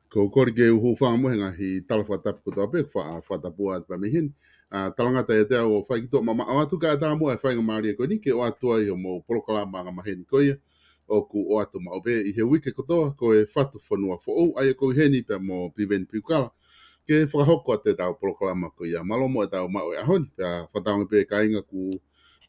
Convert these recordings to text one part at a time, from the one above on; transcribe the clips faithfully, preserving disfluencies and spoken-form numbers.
Ko e kole ke u hūfanga mo e ngaahi tala fakatapu kotoa pē, fa-, fakatapu atu pē mei heni. ʻA, talangata ʻiate au ʻo fai ki tuʻa mamaʻo atu ka ʻatā mo e faingamālie ko eni ke ʻoatu ai hoʻomou polokalama angamaheni ko ia ʻoku ʻoatu maʻu pē ʻi he uike kotoa ko e Fatu Fonua Foʻou, ʻa ia ʻoku ou ʻi heni pea mo Piveni Piukala ke fakahoko atu ʻetau polokalama ko ia. Mālō mo ʻetau maʻu e ʻaho ni, pea fakatauange pē kāinga ʻoku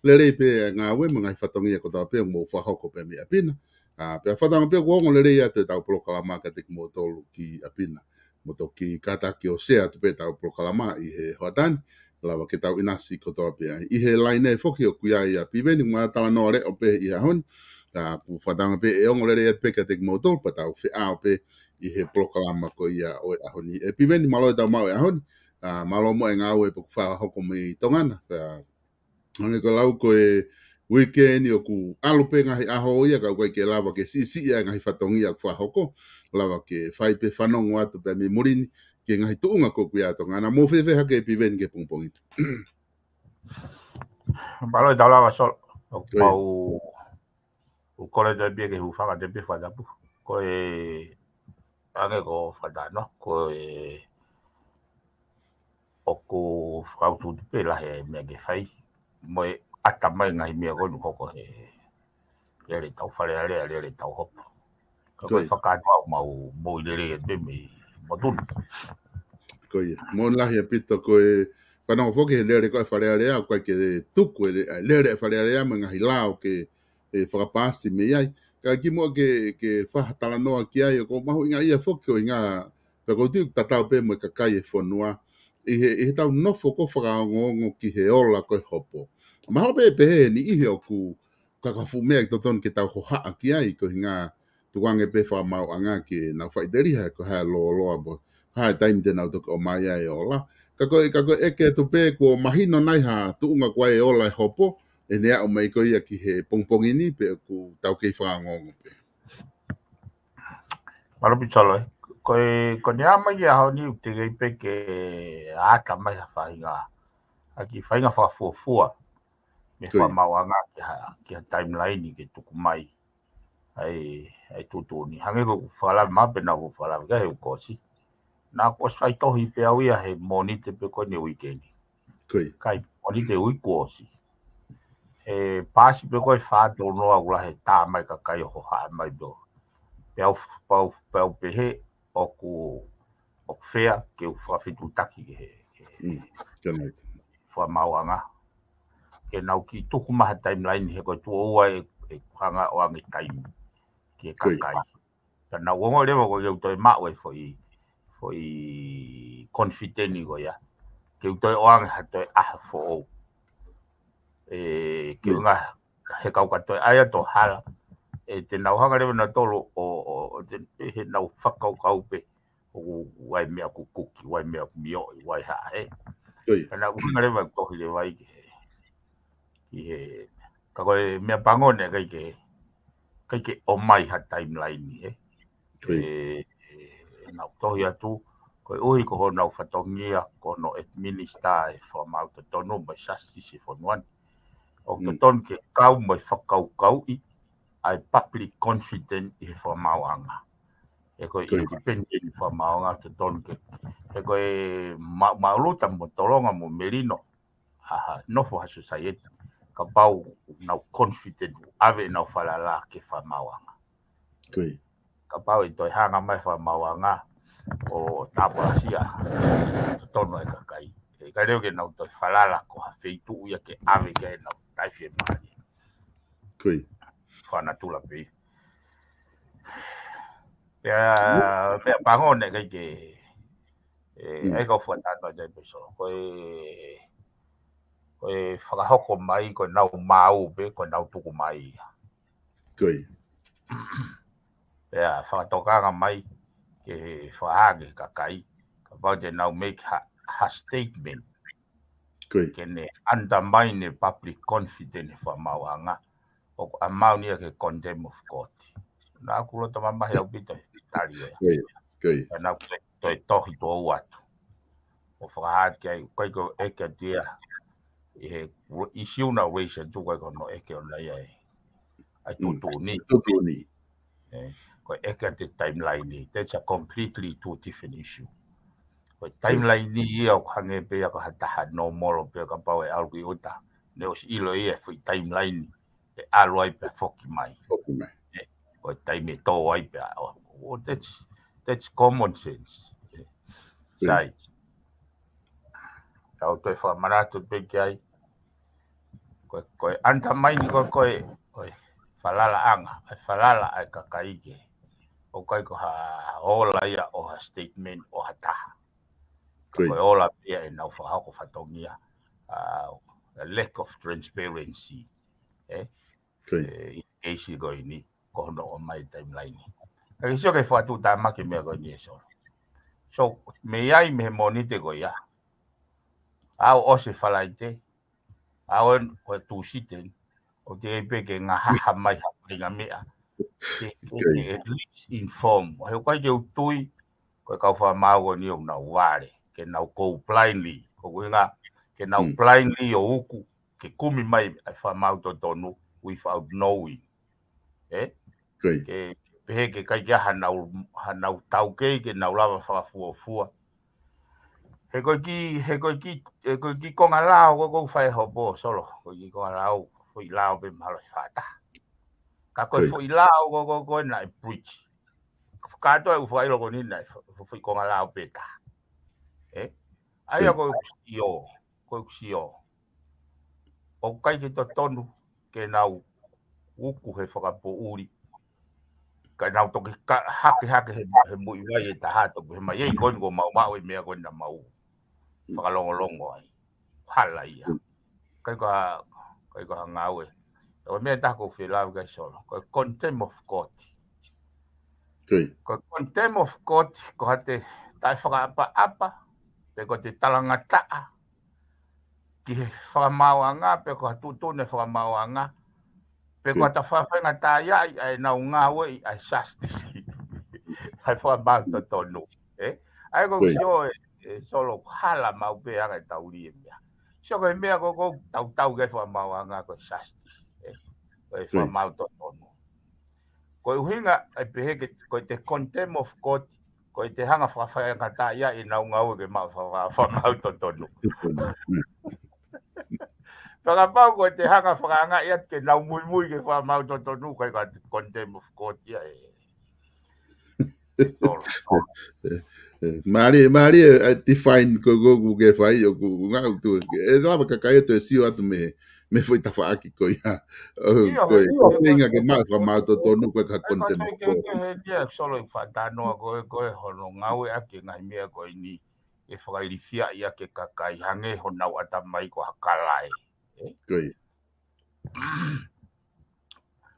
lelei pē e ngāue mo e ngaahi fatongia kotoa pē ʻoku mou fakahoko pē mei ʻapi na. ʻA, pea fakatauange pē ʻoku ongo lelei atu ʻetau polokalama kiate kimoutolu ki ʻapi na. Mou toki kātaki ʻo share atu pē ʻetau polokalama ʻi he hoʻatā ni, lava ke tau ʻinasi kotoa pē ai. ʻI he laine foki ʻoku ʻi ai ʻa Piveni, ma talanoa leʻo pē ʻi he ʻaho ni. ʻA, ʻoku fakatauange pē ʻe ongo lelei atu pē kiate kimoutolu, pea tau feʻao pē ʻi he polokalama ko ia ʻo e ʻaho ni. ʻE Piveni, mālō ʻetau maʻu e ʻaho ni. ʻA, mālō mo e ngāue pē ʻoku fakahoko mei Tonga na. Pea hangē ko e lau ko e uike ni ʻoku ʻalu pē ngaahi ʻaho ia ka ʻoku ʻikai ke lava ke siʻisiʻi ʻa e ngaahi fatongia ʻoku fakahoko. Lava ke fai pē fanongo atu pē mei muli ni ki he ngaahi tuʻunga ko ē ʻoku ʻi ai ʻa Tonga na. Mou fēfē hake Piveni ki he pongipongi ni? Mālō ʻetau lava Solo. ʻOku mau ʻoku kole atu pē ke hūfanga atu pē fakatapu. Ko e hangē ko e fakatātā, ko e ʻoku fakautuutu pē lahi e meʻa ke fai. Mo e ʻata mai ngaahi meʻa ko eni ʻoku hoko he lele ʻetau Fale Alea, lele ʻetau hopo. Ka ko e fakakātoa ʻoku mau moʻui lelei atu pē mei motu ni. Ko ia. Moʻoni lahi ʻaupito ko e fanongo foki he lele ko e Fale Alea, ʻoku ʻikai ke tuku e le-, lele e Fale Alea mo e ngaahi lao ke, ʻe fakapaasi mei ai. Ka kimuʻa ke, ke fakatalanoa ki ai, ʻoku mahuʻinga ia foki ko e ʻuhinga, pea ʻoku ou tui ʻoku tatau pē mo e kakai e fonua. ʻI he, ʻi heʻetau nofo ko e fakaongoongo ki he ola ko e hopo. Mahalo pē pehē ni ʻi he ʻoku kakafu meʻa ʻoku totonu ke tau hohaʻa ki ai, ko e ʻuhinga tukuange pē fakamaauʻanga ke nau faʻiteliha ko e hā e lōloa mo e hā e taimi te nau toki ʻomai ai e ola. Ka ko e, ka ko e ʻeke atu pē kuo mahino nai ha tuʻunga ko ē e ola e hopo, ʻene aʻu mai ko ia ki he pongipongi ni pe ʻoku tau kei fakaongoongo pē. Mālō ʻaupito Solo ē. Ko e, ko ʻene aʻu mai ki he ʻaho ni ʻoku teʻeki ai pē ke ʻata mai ha faʻahinga, ha kiʻi faʻahinga fakafuofua. Mei he fakamaauʻanga ki ha, ki ha timeline ke tuku mai ʻa e, ʻa e tuʻutuʻuni. Hangē ko e fakalave mai pē naʻa ku fakalave ki ai he uike kuo ʻosi. Naʻa ku ʻosi faitohi pē au ia he Mōnite pē ko eni uike ni. Ko ia. Kai, Mōnite uike kuo ʻosi. ʻE paasi pē ko e fā tolu noa ʻoku lahi e tā mai kakai ʻo hohaʻa mai pē. Pea u, pea u, pea u pehē ʻoku, ʻoku fair ke u fakafetuʻutaki ki he, ki he fakamaauʻanga. Ke nau kiʻi tuku mai ha timeline he ko e tuʻo ua ʻe, ʻe hanga ʻo ʻoange taimi ki he kakai. Ka naʻa ku ongoʻi leva ʻoku ʻikai ke u toe maʻu e foʻi, foʻi confident ko ia ke u toe ʻoange ha toe ʻaho foʻou. ʻE, ke u ngaahi he kau ka toe ʻai atu hala. ʻE te nau hanga leva nautolu ʻo, ʻo, ʻo te, he nau fakakaukau pē ʻoku, ʻoku ʻi ai meʻa ʻoku kuki, ʻoku ʻi ai meʻa ʻoku mioʻi, ʻoku ʻi ai ha, ē. Ko ia. Pea naʻá ku hanga leva ʻo tohi leva ai ki he, ki he, ka ko e meʻapango naʻe ʻikai ke, ʻikai ke ʻomai ha timeline, ē. Ko ia. Ē, ē, naʻá ku tohi atu, koeʻuhi ko honau fatongia, ko hono administer e fakamaau totonu mo e justice ʻi he fonua ni. ʻOku Mm. totonu ke kau mo e fakakaukauʻi ʻa e public confidence ʻi he fakamaauʻanga. Ē, ko e Ko ia. independent fakamaauʻanga totonu ke, ē, ko e ma-, maʻuluta mo tolonga mo melino ʻa ha, nofo ha society. Kapau ʻoku nau confident, ʻave ʻenau falala ki he fakamaauʻanga. Ko ia. Kapau ʻe toe hanga mai e fakamaauʻanga ʻo tāpalasia totonu ʻa e kakai, ʻe ʻikai leva ke nau toe falala ko ha feituʻu ia ke ʻave ki ai ʻenau taifi e mali. Ko ia. Fakanatula pē. Pea, Mm. meʻapango naʻe ʻikai ke, ē, Mm. ʻikai ke u fakatātā atu ai pē Solo. Ko e, ko e fakahoko mai, ko ʻenau maau pē, ko ʻenau tuku mai ia. Ko ia. Pea fakatokanga mai ke fakahā ki he kakai, kapau te nau make ha, ha statement. Ko ia. Ke ne undermine e public confidence he fakamaauʻanga, ʻoku amount ia ki he contempt of court. Naʻá ku loto mamahi ʻaupito he tali ʻo ia. Ko ia. Ko ia. Pea naʻá ku toe, toe tohi tuʻo ua atu ʻo fakahā ki ai, ʻikai ko e ʻeke atu ia ʻi he issue naʻe raise atu, ʻikai ko hono ʻeke ʻona ia ʻa e, ʻa e Mm. tuʻutuʻuni. Tuʻutuʻuni. Ē, ko e ʻeke atu e timeline ni. That's a completely two different issue. Ko e Ko ia. timeline ni ia ʻoku hangē pē ia ko ha taha normal pē kapau ʻe ʻalu ki ʻuta. Ne ʻosi ʻilo ia e foʻi timeline ʻe ʻalu ai pea foki mai. Foki mai. Ē, ko e taimi ʻe tō ai pea. Oh, oh, that's, that's common sense. Ē, Ko ia. sai. Kau toe fakamanatu pē ki ai. Ko e, ko e undermine ko e, ko e, ko e falalaʻanga, ʻa e falala ʻa e kakai ki he, ʻoku ʻikai ko ha ola ia ʻo ha statement ʻo ha taha. Ko ia. Ko e ola pē ia ʻenau fakahoko fatongia, uh, a lack of transparency. Ē? Ko ia. Ē, ʻi he keisi ko eni, ko hono ʻomai timeline. Ka ke sio ki he fakatuʻutāmaki meʻa ko eni ē Solo. So, mei ai mei he Mōnite ko ia. ʻAʻu ʻosi e Falaite, ʻaʻu eni ko e Tūsite, ʻoku teʻeki pē ke ngahaha mai ha faʻahinga meʻa. Ke, ke, Ko ia. ke at least inform. He ʻoku ʻikai ke u tui, ko e kau fakamaau ko eni ʻoku nau vale, ke nau go blindly. Ko e ʻuhinga, ke nau Mm. blindly ʻo uku, ke kumi mai ʻa e fakamaau totonu, without knowing. Ē? Ko ia. Ke, ke pehē ke ʻikai ke ʻi ai hanau, hanau taukei ke nau lava fakafuofua. He ko e kiʻi, he ko e kiʻi, he ko e kiʻi konga lao ko ē ʻoku fai hopo Solo. Ko e kiʻi konga lao, foʻi lao pē mahalo ʻe fā taha. Ka ko e Ko ia. foʻi lao ko ē, ko ē, ko ē naʻe breach. Kātoa ʻeku fakaʻilo ko eni naʻe fo-, fo-, foʻi konga lao pē taha. Ē? ʻA ia Ko ia. ko ʻeku sio, ko ʻeku sio. ʻOku ʻikai ke totonu ke nau uku he fakapoʻuli. Ka nau toki ka-, hakehake he, he muʻi vai ʻe taha toki he mai, ʻei ko eni ʻoku mau maʻu e meʻa ko eni naʻa mau Mm. fakalongolongo ai. Hala ia. Mm. ʻIkai ko ha, ʻikai ko ha ngāue. Ko e meʻa ʻe taha ʻoku ou fie lave ki ai Solo. Ko e contempt of court. Ko ia. Ko e contempt of court, ko haʻate taʻefakaʻapaʻapa, pe ko ʻete talangataʻa ki he fakamaauʻanga, pe ko ha tuʻutuʻuni fakamaauʻanga, pe ko Ko ia. haʻata faingataʻaʻi ʻa ʻenau ngāueʻi ʻa e justice. ʻA e fakamaau totonu. Ē? ʻA ia ko Ko ia. sio ē, ē Solo, hala maʻu pē anga ʻetau lī e meʻa. Sio ko e meʻa ko ē ʻoku tautau ki ai fakamaauʻanga ko e justice. Ē? Ko e Ko ia. fakamaau totonu. Ko e ʻuhinga ʻa e pehē ke, ko ʻete contempt of court, ko ʻete hanga fakafaingataʻaʻia ʻenau ngāue ke maʻu fa-, fa-, fakamaau totonu. Totonu. Mm. Pea kapau ko ʻete hanga fakaangaʻi atu ke nau muimui ki he fakamaau totonu, ʻikai ko ha contempt of court ia ē. Solo. Ē, ē, mālie, mālie, ē, define ko ē ʻoku ke fai, ʻoku ngā ʻoku tui. ʻE lava kakai ʻo toe sio atu mei he, mei he foʻi tafaʻaki ko ia. ʻO, ʻIo, ko e, ʻio, ko e ʻuhinga ke maʻu e fakamaau totonu, ʻikai ko ha ʻIkai ko contempt of court. Ke, ke, he nia Solo ʻi fakatānoa ko ē, ko ē hono ngāueʻaki e ngaahi meʻa ko eni, ʻe fakailifiaʻi ʻaki e kakai hangē honau ʻatamai ko ha kalae. Ē? Ko ia.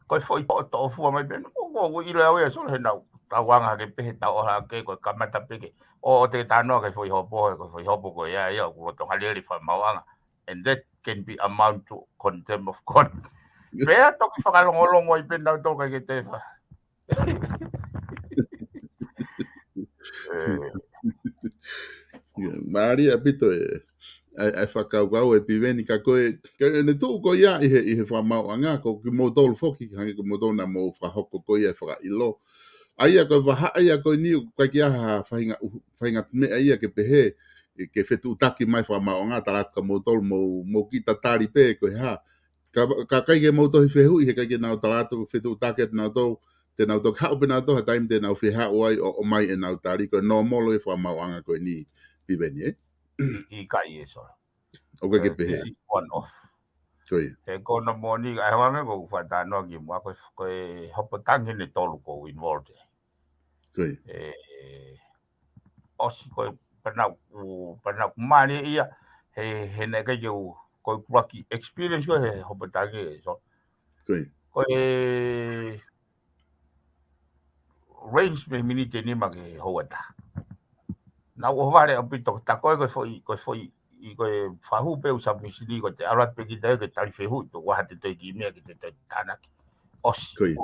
Ko e foʻi toʻotoʻofua mai pē, ʻoku, ʻoku ʻilo au ia Solo he naʻa ku tauanga hake pē he tau ʻohake ko e kamata pē ke ʻo, ʻo te talanoa ki he foʻi hopo, he ko e foʻi hopo ko ia, ia, ʻoku loto halele fakamauʻanga. And that can be amount to contempt of court. Pea toki fakalongolongo ai pē nautolu ʻikai ke toe fa. Ē. Ia, mālie ʻaupito e, ʻa e, ʻa e fakakaukau ē Piveni, ka ko e, ka ʻene tuʻu ko ia ʻi he, ʻi he fakamauʻanga, ko kimoutolu foki, hangē ko kimoutolu naʻa mou fakahoko ko ia e fakaʻilo. ʻA ia ko e vahaʻa ia ko eni, ʻoku ʻikai ke ʻi ai ha faʻahinga ʻuhu, faʻahinga meʻa ia ke pehē, ʻe, ke fetuʻutaki mai fakamauʻanga, tala atu kia moutolu, mou, mou kiʻi tatali pē, ko e hā. Ka, ka ʻikai ke mou tohi fehuʻi, he ʻikai ke nau tala atu, fetuʻutaki atu nautolu, te nau toki haʻu pē nautolu, ha taimi te nau fie haʻu ai ʻo, ʻomai ʻenau tali, ko e normal e fakamauʻanga ko eni Piveni, ē? ʻI, ʻikai ē, Solo. ʻOku ʻikai ke Ē, pehē. This is one off. Ko ia. He ko hono moʻoni, ʻa e hangē ko ʻeku fakatalanoa kimuʻa, ko e, ko e hopo tangi ʻe tolu ʻoku ou involved ai. Ko ia. Ē, ʻosi ko e pea naʻá ku, pea naʻá ku mālieʻia, he, he naʻe ʻikai ke u, ko ʻeku ʻuluaki experience ko ē he hopo tangi ē, Solo. Ko ia. Ko e range mei he miniti ʻe nima ki he houa ʻe taha. Naʻá ku ʻohovale ʻaupito, tā ko ē ko e foʻi, ko e foʻi, ʻi ko e fakahū pē ʻeku submission ko e te ʻalu atu pē kita ke tali fehuʻi, pe ko e hā te toe kiʻi meʻa ke te toe tānaki. ʻOsi. Ko ia.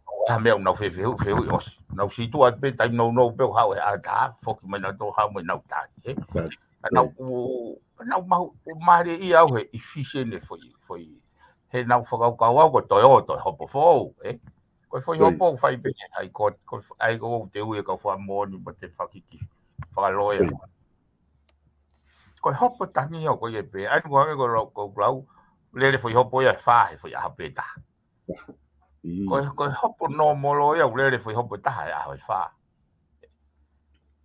ʻO ha meʻa ʻoku nau fie fehuʻi, fehuʻi ʻosi. Nau situʻa pē taimi nounou pē ʻo haʻu he ʻaho ʻe taha, foki mai nautolu haʻu mo ʻenau tali, ē? Tali. Ka naʻá ku, naʻá ku maʻu, mālieʻia au he efficient e foʻi, foʻi. He naʻá ku fakakaukau au ko e toe ō, toe hopo foʻou, ē? Ko e foʻi Ko ia. hopo ʻoku fai pē ki he High Court, ko e f-, ʻa ia ko ʻeku tui ē kau fakamoʻoni mo e fakakiki fakaloea. Ko ia. Ko e hopo tangi ʻoku ʻikai pē, ʻa ia ko e hangē ko lau, ko ʻeku lau, lele foʻi hopo ia ʻe fā he foʻi ʻaho pē ʻe taha. ʻIo. Ko e, ko e hopo normal ia, ʻoku lele foʻi hopo ʻe taha he ʻaho ʻe fā.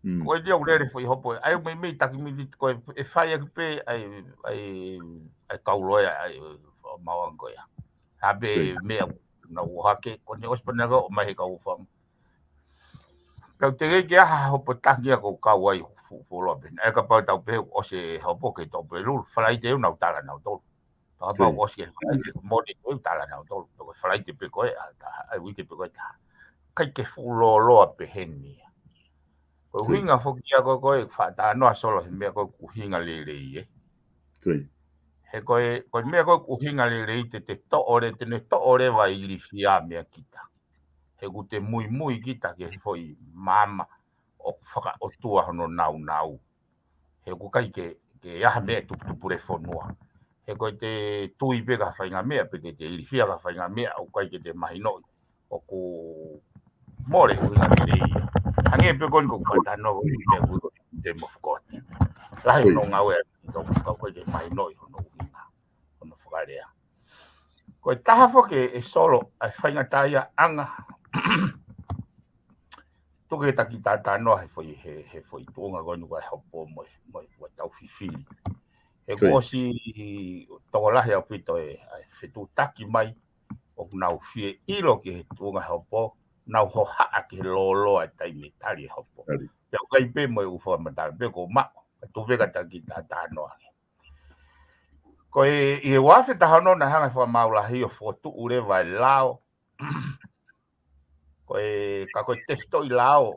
Mm. Ko e ʻikai ke lele foʻi hopo, ʻa ia meimei taki miniti ko ē, ʻe fai ʻaki pē, ʻa e, ʻa e, ʻa e kau loea, ʻa e, ʻo mau ango ia. Hā pē Ko ia. meʻa, naʻá ku ʻohake, ko ʻene ʻosi pē naʻá ku ʻomai he kau fam. Kau te kei ke ʻi ai ha hopo tangi ia ʻoku kau ai fu-, fuoloa pē. ʻE kapau te tau pehē ʻosi e hopo ke tau pē lulu, Falaite ʻoku nau tala nautolu. Pea Ko ia. ʻosi ke Falaite, Mōnite ʻoku tala nautolu. Pea ko e Falaite pē ko ē, ʻa, ta, ʻa e uike pē ko ē ʻe taha. ʻIkai ke fuʻu lōloa pehē ni ia. Ko e Ko ia. ʻuhinga foki ia ko ē, ko e fakatalanoa Solo he meʻa ko ē ʻoku ʻuhinga lelei, ē. Ko ia. He ko e, ko e meʻa ko ē ʻoku ʻuhinga lelei te, te toʻo le-, te ne toʻo leva e ilifia meia kita. He ʻoku te muimui kita ki he foʻi maama ʻoku fakaʻotua hono nāunau. He ʻoku ʻikai ke, ke ʻi ai ha meʻa ʻe tuputupu le fonua. He ko e te tui pē ki ha faʻahinga meʻa, pe te te ilifia ki ha faʻahinga meʻa, ʻoku ʻikai ke te mahinoʻi ʻoku mole ʻuhinga lelei ia. Hangē pē ko eni ko ʻeku fakatalanoa ko eni ko e contempt of court. Lahi Ko ia. hono ngāue ʻa e tau ka ʻoku ʻikai ke mahinoʻi hono ʻuhinga, hono fakalea. Ko e taha foki ē Solo, ʻa e faingataʻaʻiaʻanga. Tuku ke ta kiʻi talanoa he foʻi, he, he foʻi tuʻunga ko eni ko e hopo mo, mo, mo tau fifili. He Ko ia. kuo ʻosi tokolahi ʻaupito e, ʻa e fetuʻutaki mai, ʻoku nau fie ʻilo ki he tuʻunga hopo, nau hohaʻa ki he lōloa e taimi tali e hopo. Tali. Pea ʻoku ʻikai pē mo e ʻū fakamatala, pea ko maʻu, ka tuku ke ta kiʻi talanoa ange. Ko e, ʻi he ua afe taha ono naʻe hanga ʻe he fakamaau lahi ʻo fokotuʻu leva e lao. Ko e, ka ko e tefitoʻi lao,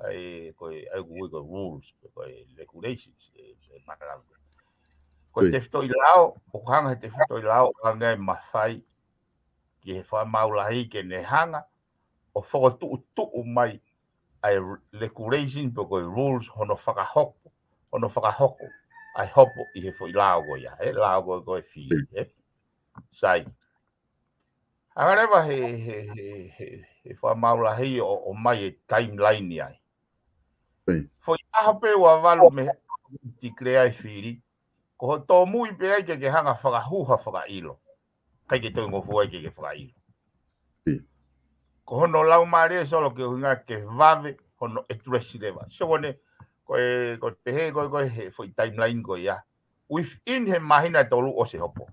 ʻa e, ko e, ʻa ia ʻoku ui ko e rules, ko e regulations, e, e matalau. Ko e Ko e. tefitoʻi lao, ʻoku hanga ʻe he tefitoʻi lao, ʻo hanga ʻe mafai ki he fakamaau lahi ke ne hanga ʻo fokotuʻutuʻu mai ʻa e regulation pe ko e rules hono fakahoko, hono fakahoko ʻa e hopo ʻi he foʻi lao ko ia, ē, lao ko, ko e fili, ē. Sai. Hanga leva he, he, he, he, he fakamaau lahi ʻo, ʻomai e timeline ai. Ē. Foʻi ʻaho pē ua valu mei he declare e fili, ko hoʻo tōmui pē ai ke ke hanga fakahū ha fakaʻilo. ʻIkai ke toe ngofua ai ke ke fakaʻilo. Ē. Ko hono laumālie Solo ke ʻuhinga ke vave hono address leva. So ko ʻene, ko e, ko e pehē ko e, ko e he foʻi timeline ko ia. Within he māhina ʻe tolu ʻosi e hopo.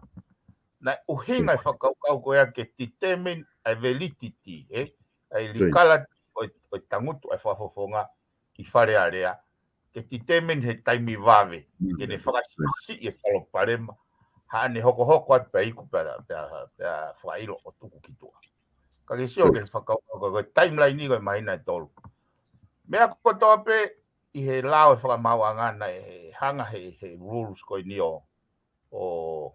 Naʻe ʻuhinga e fakakaukau ko ia ke determine e validity, ē? ʻA e Ko e. legality ʻo e, ʻo e tangutu ʻa e fakafofonga ʻi Fale Alea, ke determine he taimi vave, Mm. ke ne fakasiʻisiʻi e palopalema, haʻane hokohoko atu pea iku pea, pea, pea fakaʻilo ʻo tuku ki tuʻa. Ka ke sio Ko e. ke fakakaukau ko e timeline ko e māhina ʻe tolu. Meʻa kotoa pē, ʻi he lao ʻo e fakamaauʻanga naʻe hanga he, he rules ko eni ʻo, ʻo,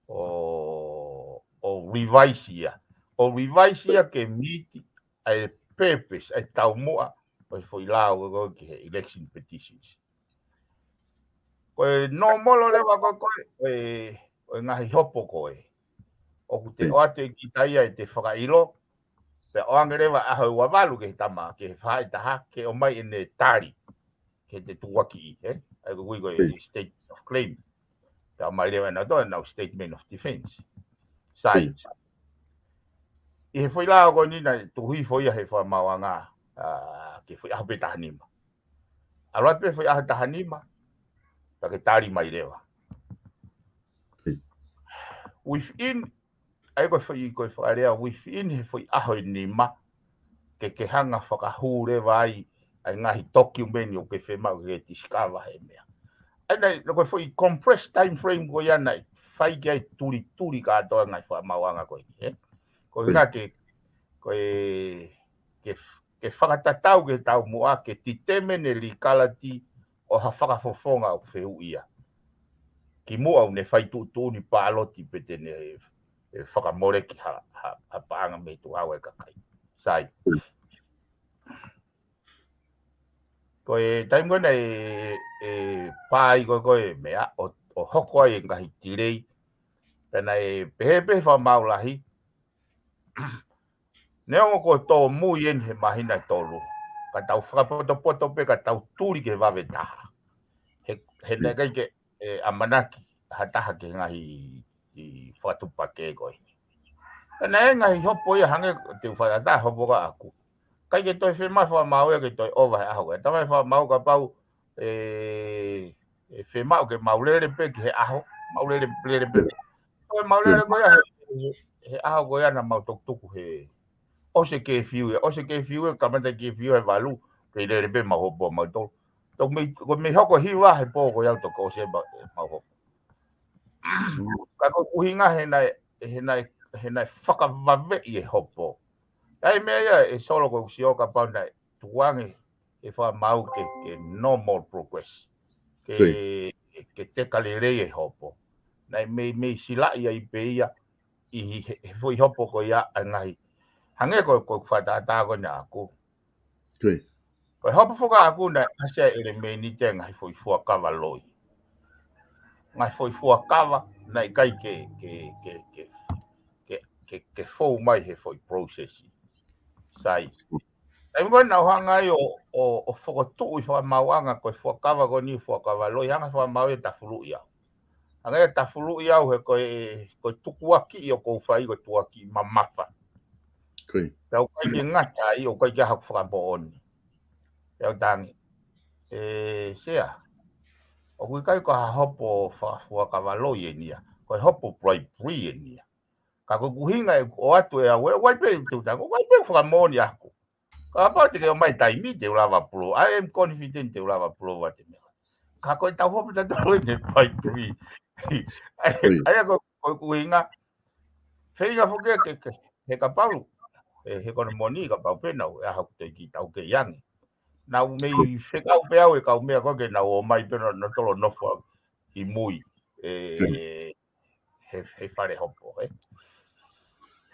ʻo, ʻo revise ia. ʻO revise ia ke meet ʻa e purpose, ʻa e taumuʻa ʻo e foʻi lao ko ē ki he election petitions. Ko e normal leva ko ē, ko e, ʻo e ngaahi hopo ko ē. ʻOku te ʻoatu ʻe kita ia ʻete fakaʻilo, pea ʻoange leva ʻaho ua valu ki he tama, ki he faʻahitaha, ke ʻomai ʻene tali, ke te tukuakiʻi, ē? ʻA ia ko e ui ko e statement of claim. Pea ʻomai leva ʻe nautolu ʻenau statement of defense. Sai. ʻI he foʻi lao ko eni naʻe tuku hifo ia he fakamaauʻanga, ʻa, ki he foʻi ʻaho pē taha nima. ʻAlu atu pē foʻi ʻaho taha nima, pea ke tali mai leva. Within, ʻa ia ko e foʻi, ko e fakalea within he foʻi ʻaho ʻe nima, ke ke hanga fakahū leva ai, ʻa e ngaahi document ʻoku ke fiemaʻu ke discover he meʻa. ʻA ia naʻe, ko e foʻi compressed time frame ko ia naʻe fai ki ai tulituli kātoa ngaahi fakamaauʻanga ko eni, ē? Ko e hā ke, ko e, ke, ke fakatatau ki he taumuʻa, ke determine e legality ʻo ha fakafofonga ʻoku fehuʻia. Kimuʻa ʻoku ne fai tuʻutuʻuni pāloti pe te ne, ʻe fakamoleki ha, ha, ha paʻanga mei tuʻa ʻa e kakai. Sai. Ko e taimi ko ē naʻe, ʻe, pā ai ko ē ko e meʻa, ʻo, ʻo hoko ai e ngaahi delay. Pea naʻe pehē pē he fakamaau lahi, neongo ko e tōmui eni he māhina ʻe tolu, ka tau fakapotopoto pē ka tau tuli ki he vave taha. He, he naʻe ʻikai ke, ʻe, ʻamanaki ha taha ki he ngaahi, ʻi fakatuʻupakē ko eni. Ka naʻe ngaahi hopo ia hangē te u fakatātā hopo kia ʻaku. ʻIkai ke toe fiemaʻu fakamaau ia ke toe ʻova he ʻaho ko ē. Talamai fakamaau kapau, ʻe, ʻe fiemaʻu ke mau lele pē ki he ʻaho, mau lele, lele pē. Ko e mau lele ko ia he, he, he ʻaho ko ia naʻa mau toki tuku he, ʻosi e curfew ia, ʻosi e curfew ia, kamata e curfew he valu, kei lele pē mau hopo mautolu. Toki mei, ko e mei hoko hiva he pō ko ia toki ʻosi e mau, mau hopo. Ka ko e ʻuhinga he naʻe, he naʻe, he naʻe fakavaveʻi e hopo. ʻA e meʻa ia ʻe Solo ko e sio kapau naʻe tukuange e fakamaau ke, ke normal progress. Ke, ke teka lelei e hopo. Naʻe mei, mei silaʻi ai pē ia ʻi he, he foʻi hopo ko ia ʻa e ngaahi. Hangē ko, ko e fakatātā ko ena ʻaku. Ko e hopo fakaʻaku naʻe ʻasi ai e ʻelemēniti ʻa e ngaahi foʻi fuakava loi. Ngaahi foʻi fuakava naʻe ʻikai ke, ke, ke, ke, ke, ke, ke fou mai he foʻi process. Sai. Taimi ko ē naʻa ku hanga ai ʻo, ʻo, ʻo fokotuʻu e fakamaauʻanga ko e fuakava ko eni fuakava loi, hanga fakamaau ia ʻo tafuluʻi au. Hanga ia ʻo tafuluʻi au he ko e, ko e tukuakiʻi ʻoku ou fai ko e tukuakiʻi mamafa. Pea ʻoku ʻikai ke ngata ai, ʻoku ʻikai ke ʻi ai haʻaku fakamoʻoni. Pea u tangi. ʻE, Sea, ʻoku ʻikai ko ha hopo fa-, fuakava loi eni ia. Ko e hopo bribery eni ia. Ka ko e ʻuhinga ʻeku ʻoatu ʻe au, ʻe, ʻoku ʻi ai pē te u tangi, ʻoku ʻi ai pē fakamoʻoni ʻaku. Kapau te ke ʻomai taimi te u lava pulu. I am confident te u lava pulu ʻa e meʻa. Ka ko e tau hopo tautolu eni bribery. ʻA ia, ʻa ia ko, ko e ʻuhinga. Feinga foki ke, ke, he kapau. ʻE, he ko ena moʻoni kapau pē naʻa ku, ʻe ʻaho ʻoku toe kiʻi taukei ange. Naʻa ku mei fekau pē au e kau meʻa ko ē ke nau ō mai pē nautolu ʻo nofo au ʻi mui. ʻE, he, he fale hopo, ē.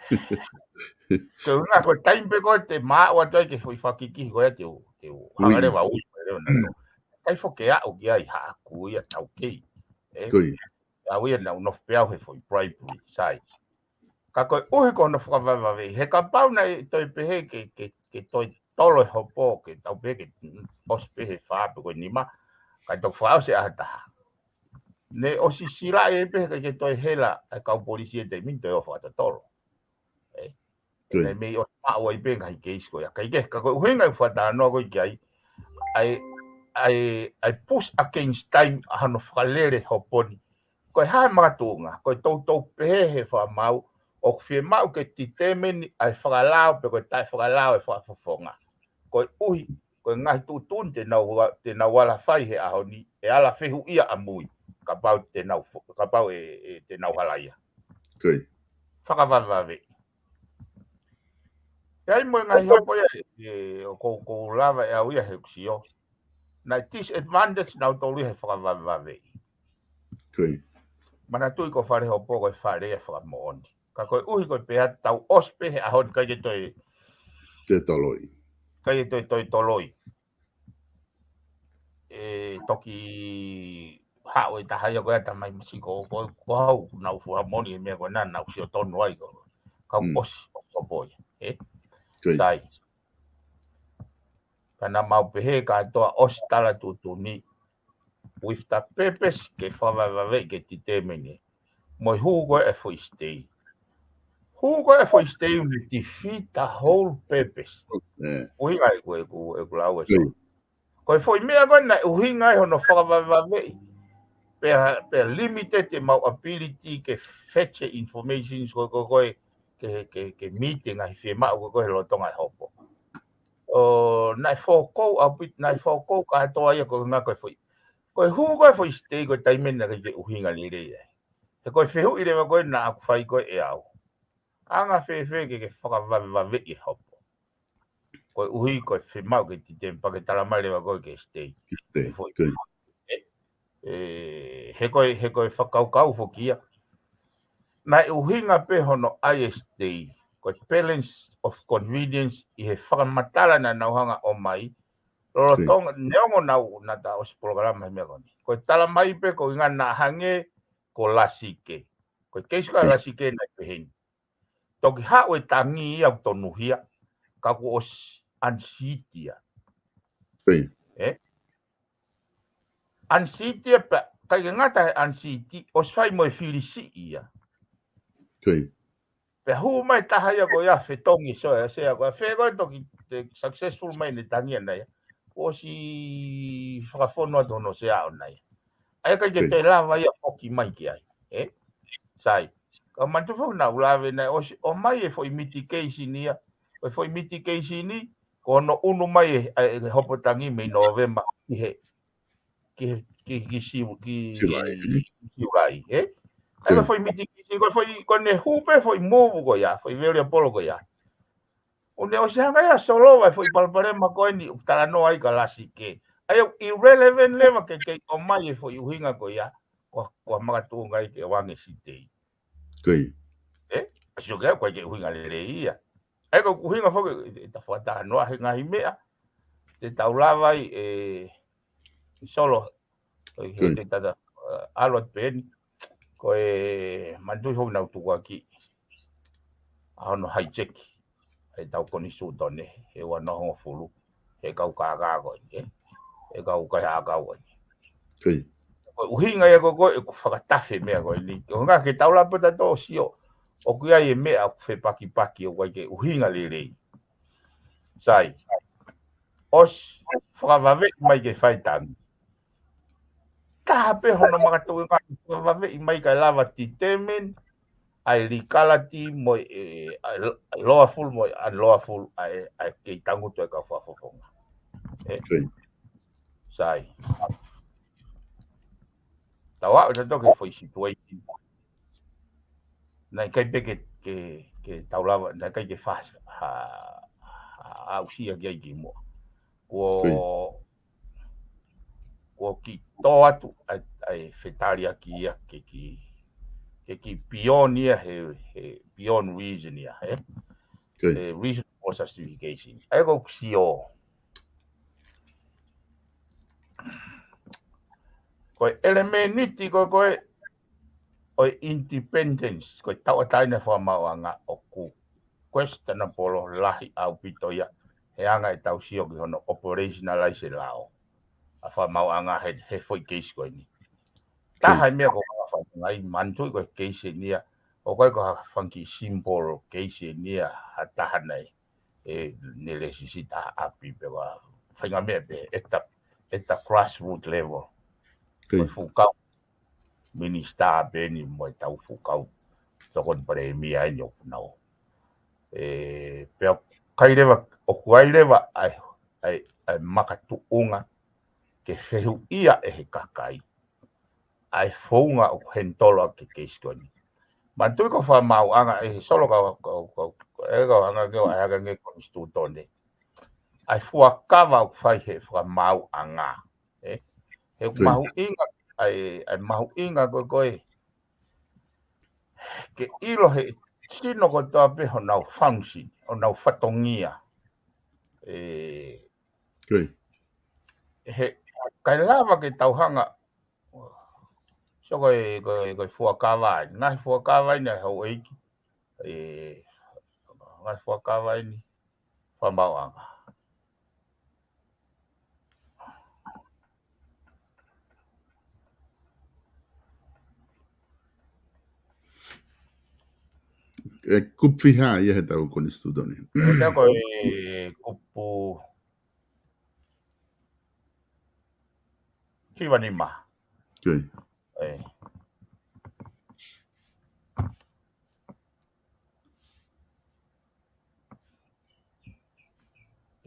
Ko e ʻuhinga ko e taimi pē ko ē te mau ʻoatu ai ke foʻi fakikihi ko ē te u, te u hanga leva ui, ʻe leva nautolu. ʻIkai foki ke aʻu ki ai haʻaku ia taukei. Ē. Au ia naʻa ku nofo pē au he foʻi bribery, sai. Ka ko e ʻuhi ko hono fakavavevave. He kapau naʻe toe pehē ke, ke, ke toe tolo e hopo, ke tau pehē ke ʻosi pē he fā pe ko e nima, kae toki fakaʻosi ʻaho ʻe taha. Ne ʻosi silaʻi ai pē he ʻikai ke toe hela e kau polisi he taimi ni toe ō fakatotolo. Ē. Naʻe mei ʻosi maʻu ai pē ngaahi keisi ko ia. Kae kehe, ka ko e ʻuhinga ʻeku fakatalanoa ko ē ki ai, ʻa e, ʻa e, ʻa e push against time ʻa hono fakalele hopo ni. Ko e hā e makatuʻunga, ko e toutou pehē he fakamaau, ʻoku fiemaʻu ke determine ʻa e fakalao pe ko e taʻefakalao e fakafofonga. Ko e ʻuhi, ko e ngaahi tuʻutuʻuni te nau, te nau ala fai he ʻaho ni, ʻe ala fehuʻia ʻamui, kapau te nau fo-, kapau ʻe, ʻe te nau halaia. Fakavavevave. ʻE ʻi ai mo e ngaahi hopo ia, ʻe, ʻoku ou, ʻoku ou lava ʻe au ia he ʻeku sio. naʻe disadvantage nautolu he fakavavevave. Manatuʻi ko Fale Hopo ko e fale ia fakamoʻoni. Ka koeʻuhi ko e pehē tau ʻosi pē he ʻaho ni kai ke toe, Te toloi. kai ke toe, toe toloi. ʻE toki haʻu e taha ia ko e ata mai masiko ko, ko au, nau fua moni e meʻa ko ena, nau sio tonu ai ko. Kau Mm. ʻosi, ʻosi Hopo ia. Ē? Koe. Sai. Ka naʻa mau pehē kātoa ʻosi tala tuʻutuʻuni with the purpose ke fakavavevave ke determine. Mo e hū ko e foʻi stay. Hū ko e foʻi stay ʻoku ne defeat the whole purpose. ʻE. ʻUhinga ʻeku, ʻeku, ʻeku lau e Koe. so. Ko e foʻi meʻa ko ena ʻuhinga ai hono fakavavevaveʻi. Pea, pea limited ʻemau ability ke fetch e information ko, ko, ko e, ke, ke, ke meet e ngaahi fiemaʻu ko, ko e lolotonga e Hopo. ʻO, naʻe foʻi kou, ʻaupito, naʻe foʻi kou kātoa ia ko e ngaahi ko e foʻi. Ko e hū ko e foʻi stay ko e taimi ena ke ke ʻuhinga lelei ai. He ko e fehuʻi leva ko ena ʻoku fai ko e ʻe au. Anga fēfē ke ke fakavavevaveʻi e Hopo. Koeʻuhi ko e fiemaʻu ke determine pea ke tala mai leva ko e ke stay. Ke stay. Foʻi. Koe. ʻE, he ko e, he ko e fakakaukau foki ia. Naʻe ʻuhinga pē hono ʻai e stay. Ko e balance of convenience ʻi he fakamatala naʻa nau hanga ʻo ʻomai. Lolotonga, neongo naʻa nau, naʻa ta ʻosi polokalama he meʻa ko eni. Ko e tala mai pē ko e ʻuhinga naʻa hangē ko Lasike. Ko e keisi ko ʻa Lasike naʻe pehē ni. Toki haʻu e tangi ia ʻoku tonuhia. Ka kuo ʻosi unseat ia. Koe. Ē? Unseat ia pea, kai ke ngata he unseat, ʻosi fai mo e filisiʻi ia. Koe. Pea hū mai taha ia ko ia fetongi so e sea ko e fē ko e toki te successful mai ne tangi ʻana ia. ʻOsi fakafonu atu hono sea ʻona ia. ʻA ia kai ke Koe. te lava ia foki mai ki ai. Ē? Sai. Ka manatu foki naʻa ku lave naʻe ʻosi ʻomai e foʻi mitigation ia. Ko e foʻi mitigation ni, ko hono ʻunu mai e, e, e Hopo Tangi mei Nōvema ki he, ki he, ki, ki Siu-, ki Siulai. Siulai, ē? ʻA ia ko e Koe. foʻi mitigation, ko e foʻi, ko ʻene hū pē foʻi move ko ia, foʻi variable ko ia. ʻO ne ʻosi hanga ia ʻo solova e foʻi palopalema ko eni ʻoku talanoa ai kia Lasike. ʻA ia irrelevant leva ke kei ʻomai e foʻi ʻuhinga ko ia, ko, ko e makatuʻunga ia ke ʻoange stay. Koe. Ē? ʻA sio ke, ko e ke ʻuhinga lelei ia. ʻA ia ko e ʻuhinga foki, ʻe, ʻe ta fakatalanoa he ngaahi meʻa. Te tau lava ai, ē, Solo, ʻo i he Koe. te tata, ē, ʻalu atu pē eni. Ko e manatuʻi foki naʻa ku tukuakiʻi ʻa hono hijack ʻe tau konisitūtone, he ua noa hongofulu, he kau kākā ko eni, ē? He kau kaihaʻa ko eni. Koe. Ko e ʻuhinga ia ko, ko ʻeku fakatafe meʻa ko eni. Ko e ʻuhinga ke tau lava pē tautolu ʻo sio, ʻoku ʻi ai e meʻa ʻoku fepakipaki ʻoku ʻikai ke ʻuhinga lelei. Sai. ʻOsi fakavaveʻi mai ke fai tangi. Taha pē hono makatuʻunga fakavaveʻi mai kae lava determine ʻa e legality mo e, ʻa e lawful mo e unlawful ʻa e, ʻa e kei tangutu e kau fakafofonga. Ē? Koe. Sai. Tau aʻu ʻe tautolu ki he foʻi situation. Naʻe ʻikai pē ke, ke, ke tau lava, naʻe ʻikai ke fa-, ha, ha, aʻusia ki ai kimuʻa. Kuo, Koe. kuo kiʻi tō atu ʻa e, ʻa e fetaliaki ia ke kiʻi, ke kiʻi beyond ia he, he beyond reason ia, ē? Koe. He reason for justification. ʻA ia ko ʻeku sio. Ko e ʻelemēniti ko, ko e, ʻo e independence, ko e tauʻatāina fakamaauʻanga ʻoku questionable lahi ʻaupito ia, he anga ʻetau sio ki hono operationalize e lao ʻa fakamaauʻanga he, he foʻi keisi ko eni. Taha e meʻa ko e fakafangai, manatuʻi ko e keisi eni ia, ʻoku ʻikai ko ha fanga kiʻi simple keisi eni ia, ha taha naʻe, ē, ne lēsisita ʻapi pe ko ha faʻahinga meʻa pē, at the, at the grassroot level. Ko e Koe. fuʻu kau minisitā pē eni mo e tau fuʻu kau tokoni palēmia eni ʻoku nau. Ē, pea ʻoku ʻikai leva, ʻoku ʻikai leva ʻa e, ʻa e, ʻa e makatuʻunga ke fehuʻia ʻe he kakai ʻa e founga ʻoku henitolo ʻaki e keisi ko eni. Manatuʻi ko e fakamaauʻanga ʻe he Solo ka, ka, ka, ʻe kau hanga ke ʻai hake ange konisitūtone. ʻA e fuakava ʻoku fai he fakamaauʻanga. Ē, he mahuʻinga, ʻa e, ʻa e mahuʻinga ko ē, ko ē ke ʻilo he sino kotoa pē honau function, honau fatongia. Ē, he, ʻikai lava ke tau hanga, so ko e, ko e, ko e fuakava eni, ngaahi fuakava eni ʻa e houʻeiki, ē, ngaahi fuakava eni, fakamaauʻanga. ʻE kupu fiha ia he tau konisitūtone. Ko e kupu hiva nima. Ē.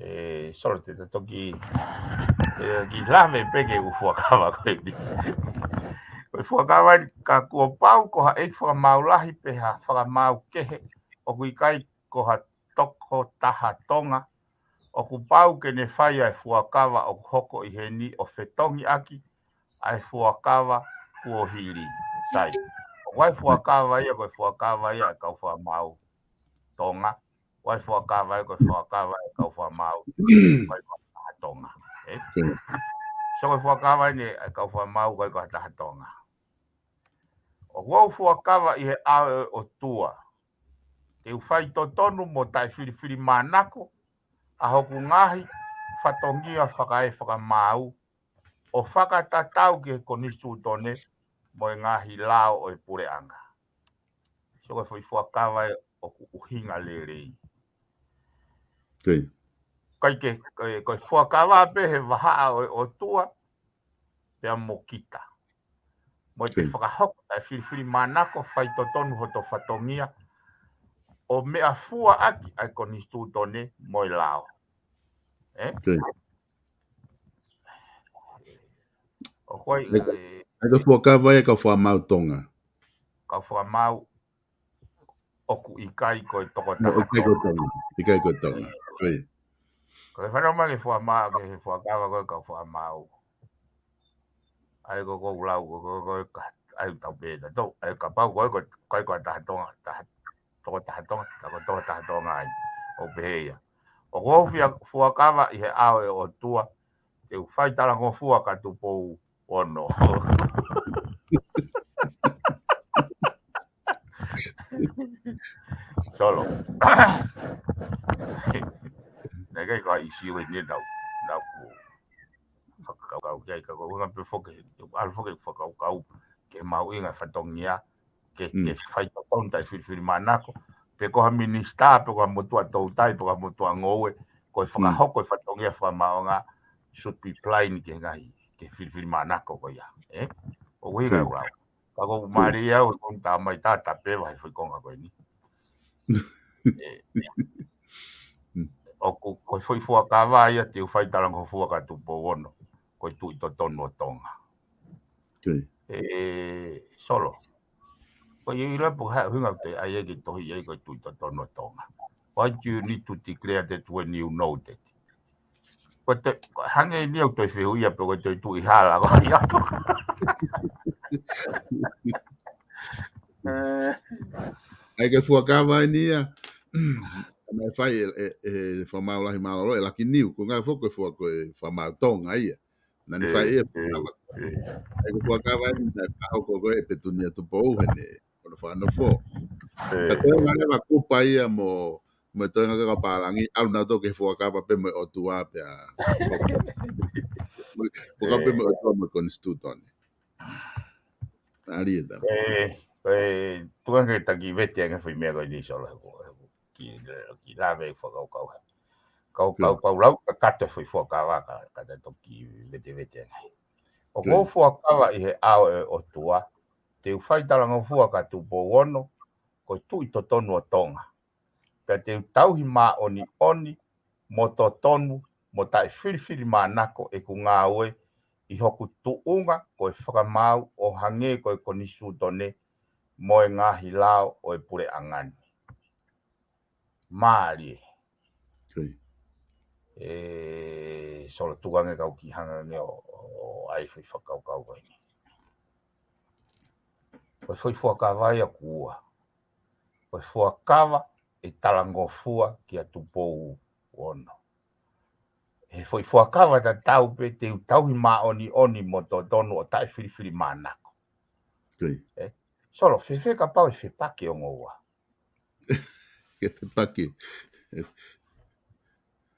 Ē, sorry, te ta toki, ē, kiʻi lave pē ki he fuakava ko eni. Ko e fuakava eni, ka kuo pau ko ha ʻeiki fakamaau lahi pe ha fakamaau kehe ʻoku ʻikai ko ha tokotaha Tonga, ʻoku pau ke ne fai ʻa e fuakava ʻoku hoko ʻi heni ʻo fetongi ʻaki ʻa e fuakava kuo hili. Sai. ʻOku ʻi ai e fuakava ia, ko e fuakava ia ʻa e kau fakamaau Tonga. ʻOku ʻi ai e fuakava ia, ko e fuakava ʻa e kau fakamaau ʻikai ko ha taha Tonga. Ē? So ko e fuakava eni ʻa e kau fakamaau ʻikai ko ha taha Tonga. ʻOku ou fuakava ʻi he ʻao ʻo e ʻOtua, te u faitotonu mo taʻefilifilimānako ʻa hoku ngaahi fatongia fakaefakamaau, ʻo fakatatau ki he konisitūtone mo e ngaahi lao ʻo e puleʻanga. So ko e foʻi fuakava ē ʻoku ʻuhinga lelei. ʻIkai ke, ko e, ko e fuakava pē he vahaʻa ʻo e ʻOtua, pea mo kita. Mo e te fakahoko taʻefilifilimānako, faitotonu hoto fatongia, ʻo meʻafua ʻaki ʻa e konisitūtone mo e lao. Ē? ʻOku ʻi ai e, ʻa e fuakava ia ʻa e kau fakamaau Tonga. Kau fakamaau ʻoku ʻikai ko e tokotaha Tonga. ʻIkai ko e Tonga. Ko e fanau mai ke fuakava, ke fuakava ko e kau fakamaau. ʻA e ko ʻoku ou lau, ko, ko, ko, ka, ʻa e tau pē ta tau, ʻa e kapau ko e, ko e, ko e taha Tonga, taha, tokotaha Tonga, ta ko tokotaha Tonga ai. ʻOku pehē ia. ʻOku ou fia fuakava ʻi he ʻao ʻo e ʻOtua, te u fai talangofua ka Tupou ono. Solo. Naʻe ʻikai ko ha ʻisiū eni ʻenau, ʻenau fakakaukau ki ai, ka ko e ʻuhinga pē foki, ʻalu foki fakakaukau ki he mahuʻinga fatongia, ke, ke faitotonu taʻefilifilimānako, pe ko ha minisitā, pe ko ha motuʻa toutai, pe ko ha motuʻa ngoue, ko e fakahoko e fatongia fakamaauʻanga, should be plain ki he ngaahi, ke filifilimānako ko ia. Ē? ʻOku ʻuhinga ʻeku lau. Ka ko e mālie au, ko e tā mai tā tā pē vahe foʻi konga ko eni. ʻOku, ko e foʻi fuakava ia te u fai talangofua ka Tupou ono, ko e Tuʻi Totonu ʻo Tonga. Ē, Solo. Ko e ʻilo pē ko e hā e ʻuhinga ʻoku te ʻai ai ke tohi ai ko e Tuʻi Totonu ʻo Tonga. Why do you need to declare that when you know that? Ko e te, ko e hangē ni au toe fehuʻia pe ko e toe tuʻi hala ko ia. ʻAi ke fuakava eni ia. Naʻe fai ʻe, ʻe, ʻe fakamaau lahi mālōlō, ʻe Laki Niu, ko e ngaahi foki ko e fua ko e fakamaau Tonga ia. Naʻa ne fai ia fuakava. ʻAi ke fuakava eni naʻe fakahoko ko e Petunia Tupou heni. Ko hono fakanofo. Ka toenga leva kupa ia mo, mo e toenga ka pālangi, ʻalu nautolu ke fuakava pē mo e ʻOtua pea. Fuakava pē mo e ʻOtua mo e konisitūtone. Mālie tā. Ē, ē, tuʻu ange ke ta kiʻi vete ange foʻi meʻa ko eni Solo, ki, ki lave fakakaukau he. Kau, kau, kau lau, ka kata foʻi fuakava, ka, ka ta toki vete, vete ange. ʻOku ou fuakava ʻi he ʻao ʻo e ʻOtua, te u fai talangofua ka Tupou ono, ko e Tuʻi Totonu ʻo Tonga. Pea te u tauhi māʻoniʻoni, mo totonu, mo taʻefilifilimānako ʻeku ngāue ʻi hoku tuʻunga ko e fakamaau ʻo hangē ko e konisitūtone mo e ngaahi lao ʻo e puleʻanga ni. Mālie. ʻE Solo, tuku ange kau kiʻi hanga ange ʻo, ʻo ʻai e foʻi fakakaukau ko eni. Ko e foʻi fuakava ia ʻoku ua. Ko e fuakava ʻe talangofua kia Tupou Ono. He foʻi fuakava tatau pē, te u tauhi māʻoniʻoni mo totonu ʻo taʻefilifilimānako. Solo, fēfē kapau ʻe fepaki e ongo ua? Ke fepaki.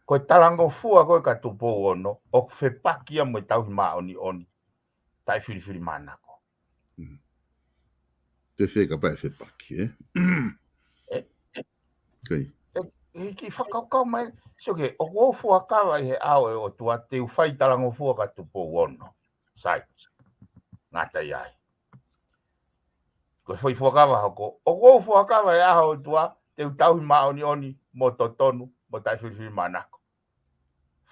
Ko e talangofua ko ē kia Tupou Ono, ʻoku fepaki ia mo e tauhi māʻoniʻoni, taʻefilifilimānako. Fēfē kapau ʻe fepaki, ē? ʻE, ʻe, kiʻi fakakaukau mai, Solo, ʻoku ou fuakava ʻi he ʻao ʻo e ʻOtua, te u fai talangofua kia Tupou Ono. Sai. Ngata ai. Ko e foʻi fuakava hoko, ʻoku ou fuakava ʻi he ʻao ʻo e ʻOtua, te u tauhi māʻoniʻoni, mo totonu, mo taʻefilifilimānako.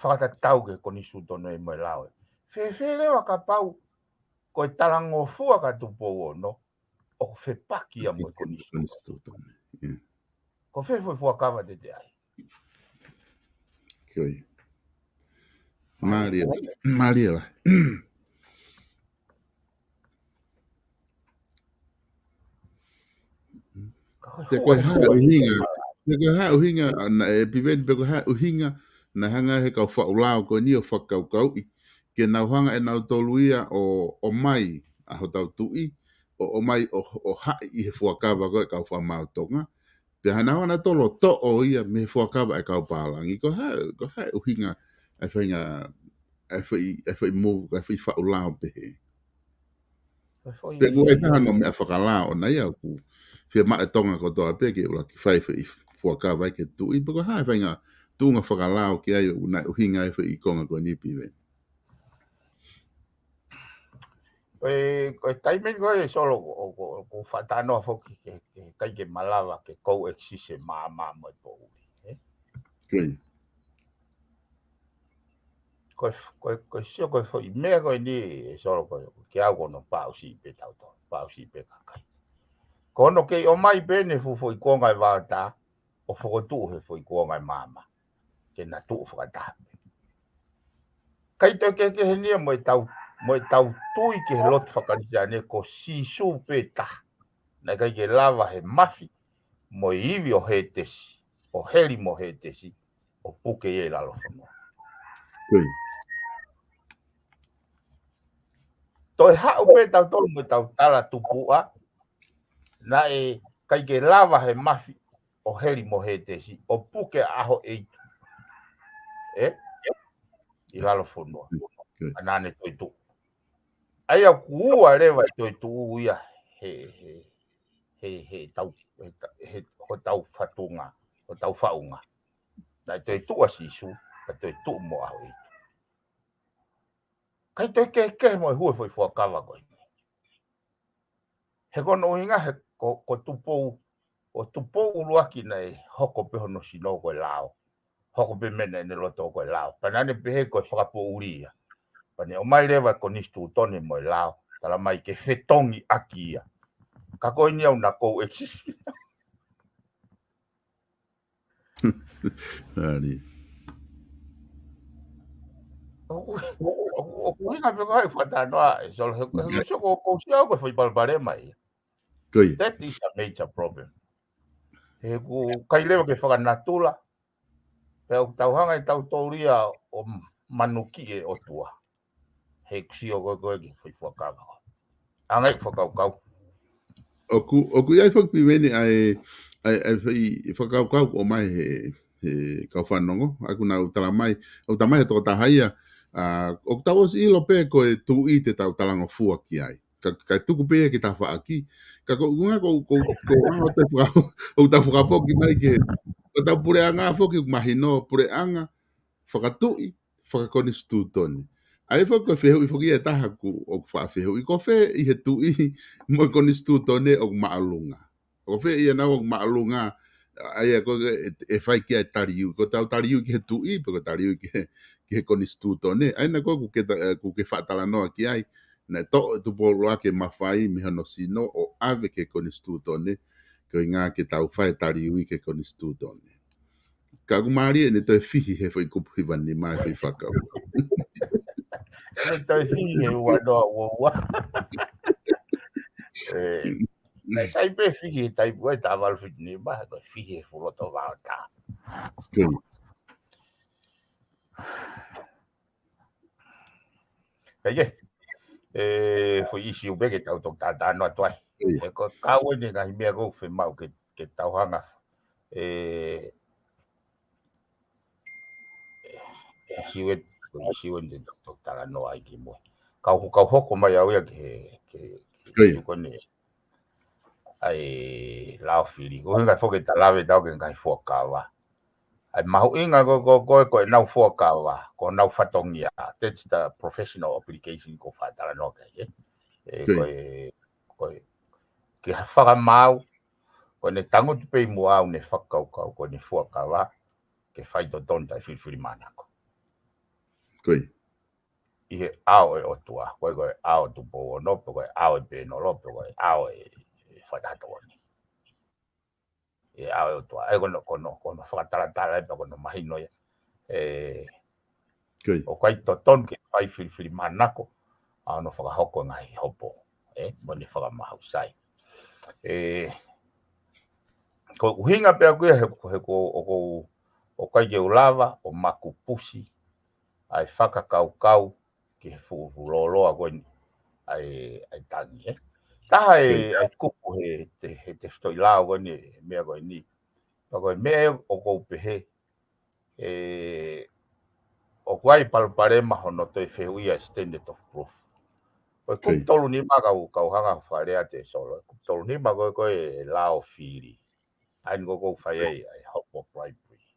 Fakatatau ki he konisitūtone mo e lao. Fēfē leva kapau ko e talangofua kia Tupou Ono, ʻoku fepaki ia mo e konisitūtone. Ko fē foʻi fuakava te te ʻai? Mālie, mālie. Pe ko e hā e ʻuhinga, pe ko e hā e ʻuhinga, ʻa, naʻe Piveni, pe ko e hā e ʻuhinga naʻe hanga he kau faʻu lao ko eni ʻo fakakaukauʻi ke nau hanga ʻe nautolu ia ʻo, ʻomai ʻa hotau tuʻi, ʻo, ʻomai ʻo, ʻo haʻi ʻi he fuakava ko ē kau fakamaau Tonga. Pea hanga ʻe nautolu ʻo toʻo ia mei he fuakava ʻa e kau pālangi. Ko e hā, ko e hā e ʻuhinga ʻa e faʻahinga, ʻa e foʻi, ʻa e foʻi move, ʻa e foʻi faʻu lao pehē? Pe ʻoku ʻi ai pē hano meʻa fakalao ʻoʻona ia ʻoku fiemaʻu ʻe Tonga kotoa pē ke ʻuluaki fai e foʻi fuakava ki he tuʻi, pe ko e hā e faʻahinga tuʻunga fakalao ki ai ʻoku nau ʻuhinga ai e foʻi konga ko eni, Piveni? Ko e, ko e taimi ko ē, Solo, ʻoku, ʻoku, ʻoku ou faʻa talanoa foki ke, ke ʻikai ke malava ke coexist e maama mo e poʻuli, ē? Ko e, ko e, ko e sio, ko e foʻi meʻa ko eni, ē Solo, ko e, ke au ko hono paʻusi pē tautolu, paʻusi pē kakai. Ko hono kei ʻomai pē ʻene fuʻu foʻi kuonga e vaotā, ʻo fokotuʻu he foʻi kuonga e maama ke na tuʻu fakataha pē. ʻIkai toe kehekehe ia mo ʻetau, mo ʻetau tui ki he lotu faka-Kalisitiane, ko Sīsū pē taha. Naʻe ʻikai ke lava he mafi mo e ivi ʻo Hētesi, ʻo heli mo Hētesi, ʻo puke ia ʻi lalo fonua. Toe haʻu pē tautolu mo ʻetau tala tupuʻa, naʻe ʻikai ke lava he mafi ʻo heli mo Hētesi, ʻo puke ʻa ʻAhoʻeitu, ē, ʻi lalo fonua. ʻA naʻa ne toetuʻu. ʻA ia ʻoku ua leva e toetuʻu ia he, he, he, he tau, he ta-, he, hotau fatunga, hotau faʻunga. Naʻe toetuʻu ʻa Sīsū, pea toetuʻu mo ʻAhoʻeitu. ʻIkai toe kehekehe mo e hū e foʻi fuakava ko eni. He ko hono ʻuhinga he ko, ko Tupou, ko Tupou ʻuluaki naʻe hoko pē hono sino ko e lao. Hoko pē meʻa naʻe ʻene loto ko e lao. Pea naʻa ne pehē ko e fakapoʻuli ia. Pea ne ʻomai leva e konisitūtone mo e lao, tala mai ke fetongi ʻaki ia. Ka ko eni ʻoku na coexist. ʻOku, ʻoku, ʻoku ʻuhinga pē ko e faʻa talanoa, ē Solo, he, he sio ko, ko e sio ko e foʻi palopalema ia. That is a major problem. He ʻoku ʻikai leva ke fakanatula, pea ʻoku tau hanga ʻe tautolu ia ʻo manukiʻi e ʻOtua. He ʻoku sio ko ē ko ē ki he foʻi fuakava. Hanga ʻe he fakakaukau. ʻOku, ʻoku ʻi ai foki, Piveni, ʻa e, ʻa e, ʻa e foʻi fakakaukau ʻoku ʻomai he, he kau fanongo, ʻa ia ʻoku nau tala mai, ʻoku tala mai he tokotaha ia, ʻa, ʻoku tau ʻosi ʻilo pē ko e tuʻi te tau talangofua ki ai. Ka, ka tuku pē ia ki tafaʻaki. Ka ko e ʻuhinga ko, ko, ko e ʻuhinga ʻoku tau faka-, ʻoku tau fakafoki mai ki he, ko ʻetau puleʻanga foki ʻoku mahino, puleʻanga fakatuʻi, fakakonisitūtone. ʻA ia foki ko e fehuʻi foki ia ʻe taha ʻoku, ʻoku faʻa fehuʻi, ko fē ʻi he tuʻi mo e konisitūtone ʻoku māʻolunga? Ko fē ia naʻa ʻoku māʻolunga, ʻa ia ko ē ʻe, ʻe fai ki ai e taliui? Ko ʻetau taliui ki he tuʻi, pe ko e taliui ki he, ki he konisitūtone? ʻA ia naʻa ko ē ʻoku ke ta-, ʻoku ke faʻa talanoa ki ai, naʻe toʻo ʻe Tupou ʻUluaki e mafai mei hono sino ʻo ʻave ki he konisitūtone, ko e ʻuhinga ke tau fai e taliui ki he konisitūtone. Ka ʻoku mālie ʻene toe fihi he foʻi kupu hiva nima he foʻi fakakaukau. Ne toe fihi he ua noa ua ua. Naʻe sai pē fihi he taipu ʻe tā valu fitu nima, ko e fihi he fuloto vaotā. Kae kehe, ʻe, foʻi ʻisiu pē ke tau toki tātāno atu ai. ʻE, ko e kau ʻeni ngaahi meʻa ʻoku fiemaʻu ke, ke tau hanga. ʻE, ʻe, ʻisiu ʻe, foʻi ʻisiu ʻeni te tau toki talanoa ai ki mui. Kau, kau hoko mai au ia ke, ke, ke, ko ʻeni. ʻAi, lao fili. Ko hinga foki ta lave tau ke ngaahi fuakava. ʻAi, mahuʻinga ko, ko, ko, ko ʻenau fuakava, ko ʻenau fatongia. That's the professional obligation ʻoku fakatalanoa ki ai, ʻe. ʻE, ko e, ko e, ke ha fakamaau, ko ʻene tangutu pē ʻi muʻa ʻo ne fakakaukau, ko ʻene fuakava, ke fai totonu taʻe filifilimānako. ʻI he ʻao ʻo e ʻOtua, ko e, ko e ʻao Tupou Ono, pe ko e ʻao ʻo e Pēnolo, pe ko e ʻao ʻo e, ʻo e Faʻahinga Tokoni. ʻI he ʻao ʻo e ʻOtua, ʻe ko hono, ko hono, ko hono fakatalatala, ʻe pe ko hono mahino ia. ʻE, ʻoku ʻikai totonu ke fai filifilimānako, ʻa hono fakahoko e ngaahi hopo, ʻe, mo ʻene fakamaau, sai. ʻE, ko e ʻuhinga pē ʻaku ia he, he ko, ʻoku, ʻoku ʻikai ke u lava ʻo makupusi ʻa e fakakaukau ki he fuʻu, fuʻu lōloa ko ʻeni ʻa e, ʻa e tangi, ʻe. Taha ʻe, ʻa e kupu he, te, he tefitoʻi lao ko ʻeni, meʻa ko ʻeni. Pea ko e meʻa ʻoku ou pehē, ʻe, ʻoku ʻi ai e palopalema hono toe fehuʻia e standard of proof. Ko e kupu tolu nima kau, kau hanga fakalea atu ʻe Solo. Kupu tolu nima ko e, ko e lao fili. ʻA eni ʻoku ou fai ai, ʻa e hopo bribery.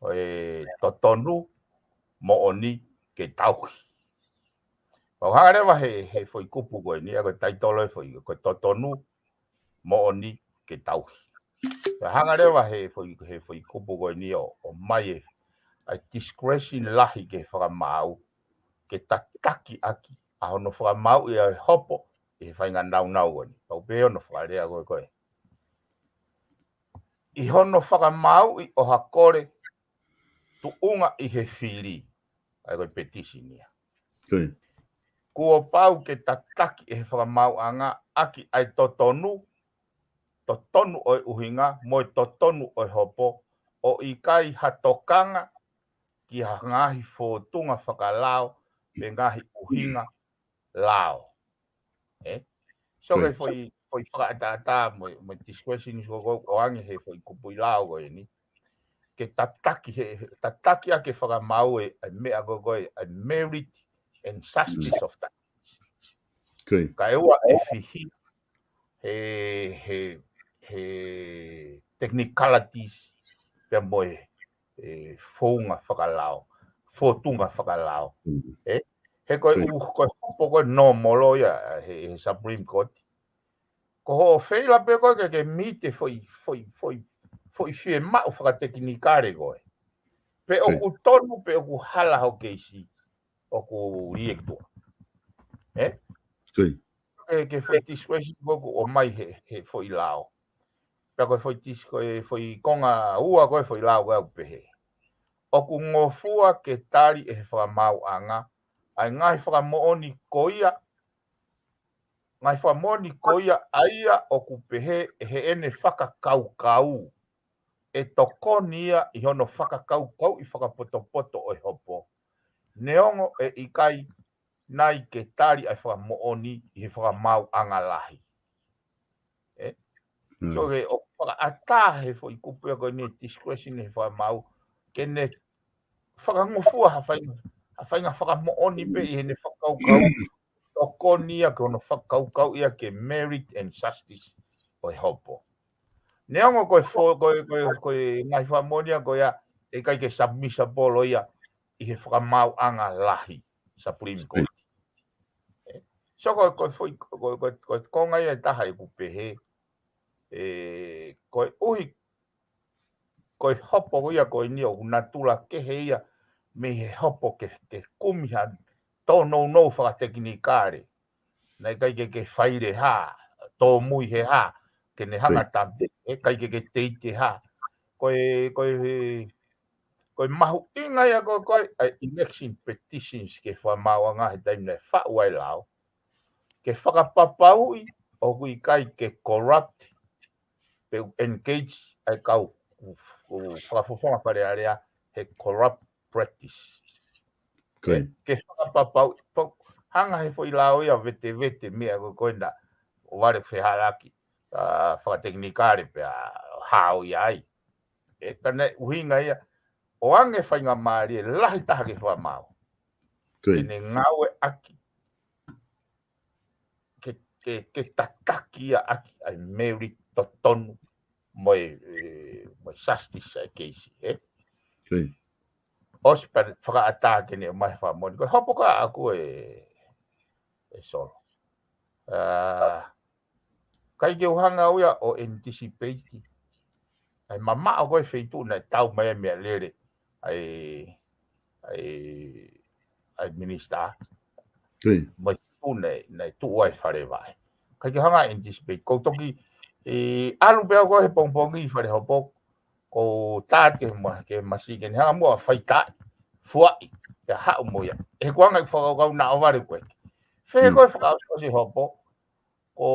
ʻO e totonu, moʻoni, ke tauhi. Kau hanga leva he, he foʻi kupu ko ʻeni, ʻa ko e taitolo e foʻi, ko e totonu, moʻoni, ke tauhi. Kau hanga leva he foʻi, he foʻi kupu ko ʻeni ʻo, ʻomai e, ʻa e discretion lahi ki he fakamaau, ke tataki ʻaki, ʻa hono fakamāuʻi ʻa e hopo, ʻi he faʻahinga naunau ko ʻeni. Pau pē hono fakalea ko e, ko e. ʻI hono fakamāuʻi ʻo ha kole, tuʻunga ʻi he fili, ʻa e ko e petition ia. Kuo pau ke tataki ʻe he fakamaauʻanga ʻaki ʻa e totonu, totonu ʻo e ʻuhinga, mo e totonu ʻo e hopo, ʻo ʻikai ha tokanga ki ha ngaahi fōtunga fakalao, pe ngaahi ʻuhinga lao. ʻE? So ke foʻi, foʻi fakaʻataʻatā mo, mo discretion ko, ko, ʻoange he foʻi kupuʻi lao ko ʻeni. Ke tataki he, he, tataki ʻaki e fakamaau e, e meʻa ko, ko e, e merit and justice of that. Kae ʻoua ʻe fihi he, he, he technicalities pea mo e, e founga fakalao, fōtunga fakalao. ʻE? He ko e ʻū, ko e hopo ko e nōmolo ia, he, he Supreme Court. Ko hoʻo feila pē ko e ke, ke mite foʻi, foʻi, foʻi, foʻi fiemaʻu fakatekinikale ko e. Pe ʻoku tonu, pe ʻoku hala ho keisi, ʻoku liekua. ʻE? Ke, ke foʻi discretion ko ʻoku ʻomai he, he foʻi lao. Pea ko e foʻi tis-, ko e foʻi konga ua ko e foʻi lao ko e ʻoku pehē. ʻOku ngofua ke tali ʻe he fakamaauʻanga, ʻa e ngaahi fakamoʻoni ko ia, ngaahi fakamoʻoni ko ia, ʻa ia ʻoku pehē ʻe heʻene fakakaukau, ʻe tokoni ia ʻi hono fakakaukauʻi fakapotopoto ʻo e hopo. Neongo ʻe ʻikai nai ke tali ʻa e fakamoʻoni ʻi he fakamaauʻanga lahi. ʻE? So ke ʻoku fakaʻatā he foʻi kupu ia ko ʻeni discretion he fakamaau, ke ne fakangofua ha faʻahinga, ha faʻahinga fakamoʻoni pē ʻi heʻene fakakaukau, tokoni ia ki hono fakakaukau ia ki he merit and justice ʻo e hopo. Neongo ko e fo-, ko e, ko e, ko e ngaahi fakamoʻoni ia ko ia, ʻe ʻikai ke submissible ia ʻi he fakamaauʻanga lahi, Supreme Court. ʻE, so ko e, ko e foʻi, ko e, ko e, ko e konga ia ʻe taha ʻeku pehē, ʻe, koeʻuhi, ko e hopo ko ia ko ʻeni ʻoku natula kehe ia mei he hopo ke, ke kumi ha tōnounou fakatekinikale. Naʻe ʻikai ke, ke faile hā, tōmui he hā, ke ne hanga tape, ʻe ʻikai ke, ke teite hā. ko e, ko e, ko e mahuʻinga ia ko, ko e, ʻa e election petitions ki he fakamaauʻanga he taimi naʻe faʻu ai e lao. Ke fakapapauʻi ʻoku ʻikai ke corrupt pe ʻoku engage ʻa e kau, ʻoku, ʻoku fakafofonga Fale Alea he corrupt practice. Ke fakapapauʻi, pau, hanga he foʻi lao ia ʻo vetevete meʻa ko, ko ena ʻo vale fehālaaki, ʻa, fakatekinikale pea hao ia ai. ʻE, ka naʻe ʻuhinga ia, ʻoange faingamālie lahi taha ki he fakamaau. Ke ne ngāueʻaki, ke, ke, ke tataki ia ʻaki ʻa e merit totonu mo e, ʻe, mo e justice ʻa e keisi, ē? ʻOsi pea fakaʻatā ke ne ʻomai fakamoʻoni. Ko e hopo ko ia ʻaʻaku ē, ē Solo. ʻA, ʻikai ke u hanga au ia ʻo anticipate ʻa e mamaʻo ko e feituʻu naʻe tau mai ai meʻalele ʻa e, ʻa e, ʻa e minisitā. Mo e feituʻu naʻe, naʻe tuʻu ai e fale vaʻe. ʻIkai ke u hanga anticipate. Ko u toki, ʻe, ʻalu pē au ko ē he pongipongi ʻi Fale Hopo, ko u tā atu ke ma-, ke masiʻi ke ne hanga muʻa ʻo faikaʻi, fuaʻi, ke haʻu mo ia. ʻE he kuanga ʻi fakakaukau naʻa ʻohovale ko ē. Fē ko e fakaʻosi ʻosi hopo, ko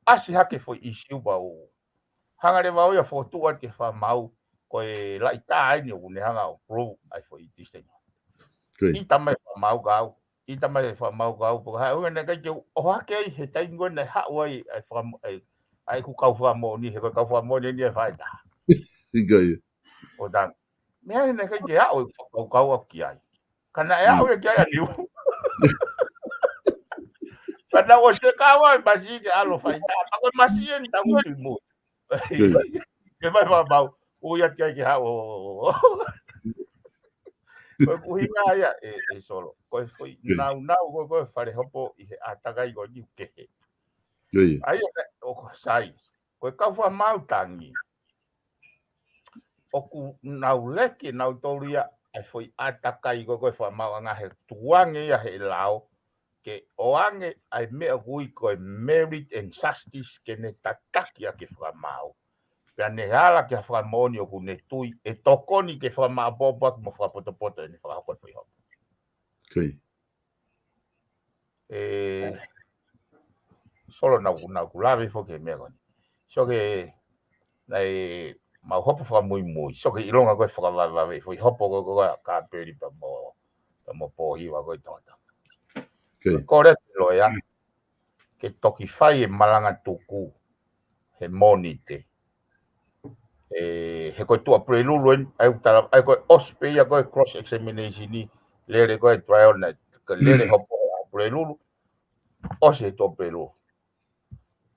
ʻasi hake foʻi ʻisiū pea u hanga leva au ia ʻo fokotuʻu atu ki he fakamaau, ko e laʻitā eni ʻoku ne hanga ʻo approve ʻa e foʻi distance. ʻIta mai fakamaau kau, ʻita mai fakamaau kau, pea ko e hā e ʻuhinga naʻe ʻikai ke u ʻohake ai he taimi ko ē naʻe haʻu ai ʻa e fakamo-, ʻa e, ʻa ʻeku kau fakamoʻoni, he ko e kau fakamoʻoni eni ʻe fā ʻe taha. ʻIkai. ʻO tang. Meʻa ia naʻe ʻikai ke aʻu e fakakaukau au ki ai. Ka naʻe aʻu ia ki ai ʻa Niu. Ka naʻe ʻosi e kau ai masiʻi ke ʻalu ʻo faitā. Pea ko e masiʻi eni tau ui mo. Ke mai fakamaau. Ui atu ki ai ke haʻu. Ko e ʻuhinga ia ē, ē Solo. Ko e foʻi nāunau ko ē ko ē Fale Hopo ʻi he ʻātakai ko eni ʻoku kehe. ʻA ia ʻoku sai. Ko e kau fakamaau tangi. ʻOku nau leke nautolu ia ʻa e foʻi ʻātakai ko ē ko ē fakamaauʻanga he tukuange ia he lao, ke ʻoange ʻa e meʻa ʻoku ui ko e merit and justice ke ne tataki ʻaki e fakamaau. Pea ne ala ki ha fakamoʻoni ʻoku ne tui ʻe tokoni ke fakamāʻopoʻopo ʻaki mo fakapotopoto ʻene fakahoko e foʻi hopo. ʻE, Solo naʻa ku, naʻa ku lave foki he meʻa ko eni. Sio ki he, naʻe mau hopo fakamuimui. Sio ki he ʻilonga ko ē fakavavevave, foʻi hopo ko ē ko ē ʻa Kapeli pea mo, pea mo Pōhiva ko ē ʻi Tonga. Kole atu e loea ke toki fai e malanga tuku he Mōnite. ʻE, he ko e Tuʻapulelulu eni, ʻa ia ʻoku tala, ʻa ia ko e ʻosi pē ia ko e cross examination ʻi, lele ko e trial naʻe, ka lele hopo ʻa Pulelulu, ʻosi he Tuʻapulelulu.